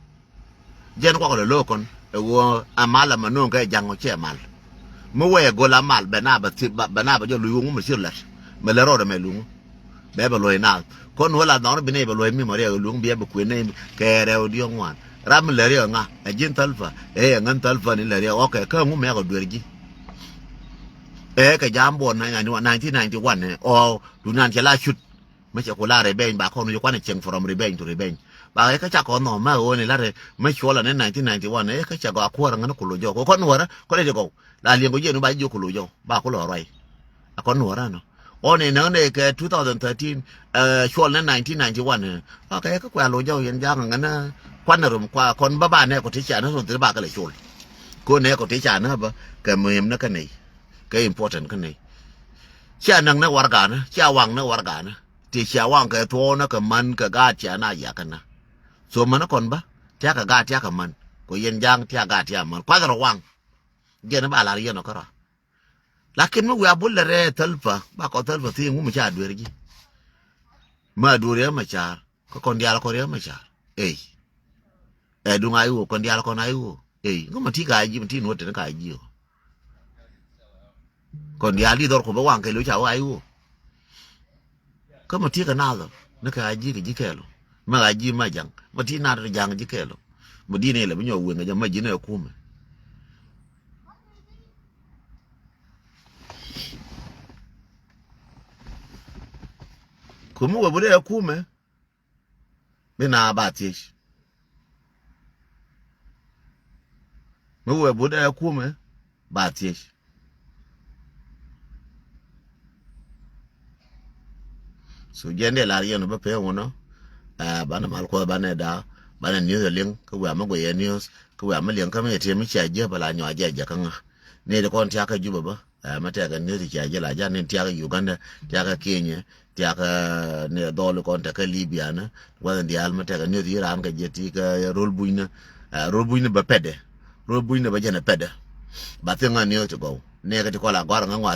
Jɛn kuak lɛ lo̱o̱k kɔn ɛ ɣöö ɛ mal ɛmɛ no̱o̱ŋ kɛ ja̱ŋ ɔ ciɛ mal. Mi wɛɛ go̱l a mal bɛ na bɛ thi bɛ na bɛ jɔ luc ɣöö ŋu mɛ cir lät mɛ lät rɔɔdɛ mɛ luŋu. Bɛ bɛ luɔ̱c naath kɔn wä la nhɔr bi nɛy bɛ luɔ̱c mi mɛ riɛk ɛ luŋ bi ɛ bɛ kuën nɛy kɛ rɛw diɔ̱k ŋuan. Ram mi lät riɛk ŋa ɛ ji̱n thälpa ɛ ɛ ŋän thälpa ni lät riɛk ɔkɛ kä ŋu mɛ kɛ duer ji̱. Ɛ kɛ jam buɔn nineteen ninety one ɛ ɔ dunan cɛ la cut. Mä cɛ ku la revenge ba kɔn wi̱i̱ kuanɛ cieŋ from revenge to revenge. Ba ɛ kä ca kɔn nhɔm mä ɣöö ni la rɛ mä cuɔl anɛ nineteen ninety one ɛ kä ca gɔaa kuäärä ŋän ku loc jɔw kɛ kɔn nuɔrä kɔn ɛ ti gɔw. La liɛŋ kɔ jiɛn wi̱i̱ ba ji̱ jiök ku loc jɔw ba ku lɔ ruac. A kɔn nuɔrä nɔ. Ɔ ni näk nɛ kɛ two thousand thirteen ɛ cuɔl nɛ nineteen ninety one ɛ. Ɔ kɛ kä kua loc jɔw yɛn ja̱a̱ŋ ŋän kuanɛ rom kua kɔn bä ba nɛ kɔ ti ca nä rom thil ba kɛ lɛ col. Ko nɛ kɔ ti ca nä bä kɛ muhim nä kä nɛy. Kɛ important kä nɛy. Cia näk nä warɛganä cia waŋ nä warɛganä. Ti cia waŋ kɛ thuɔɔnä kɛ män kɛ gaat cia na yakä nä. So män kɔn bä tiakɛ gaat tiakɛ män kɛ yɛn ja̱a̱ŋ tiak gaat tiak män kuath rɔ waŋ. Jɛn ba lar yɛn ɔ kärɔa. Lakin mi wiaa bul lɛ rɛɛ thälpa ba kɔ thälpa thi̱i̱ŋ wumɛ ca dueer ji̱. Ma dueer yɛ ma ca̱a̱r kä kɔn diaal kɔn yɛ ma ca̱a̱r. Ey. Ɛ duŋ a i̱ ɣöö kɔn diaal kɔn a i̱ ɣöö. Ey ŋä ma ti ka ji̱ ma ti nuɔ̱t teni ka ji̱ ɣöö. Kɔn diaal di dhɔr ku bä waŋ kɛɛl ca wä a i̱ ɣöö. Kä ma ti kɛ naath ɔ ni kɛ a ji̱ kɛ ji̱ kɛɛl ɔ. Mɛ a ji̱ ma ja̱ŋ ma ti naath ɔ ja̱ŋ ji̱ kɛɛl ɔ. Ma di̱n ilɛ bi nyɔk weŋ kɛ jɛ ma ji̱n ɛ kumɛ. Kä mi wä bi dee ɛ kumɛ. Bi na ba thiec. Mi wee but ɛ kumɛ ba thiec. So jɛn dee lar yɛn bä pee wunɔ. Banɛ mal kuɔth banɛ da, banɛ news a liŋ kä wiaa mi guiyɛ news kä wiaa mi liŋ kä mi yɛ tiɛ mi cia jiɛ bä la nyɔa jiɛ jiɛ kä ŋa. Ni di kɔn tiakä Juba bä. Mɛ tɛkɛ news cia jiɛ la ja ni tiakä Uganda, tiakä Kenya, tiakä ni dhɔl kɔn tɛkɛ Libya ni. Guath in diaal mɛ tɛkɛ news yi raan kɛ jiɛ ti kɛ rol buny ni. Rol buny ni bä pɛdɛ. Rol buny ni bä jɛn pɛdɛ. Ba thiŋ a news ti gɔw. Ni kɛ ti kɔla gɔr ŋa ŋɔa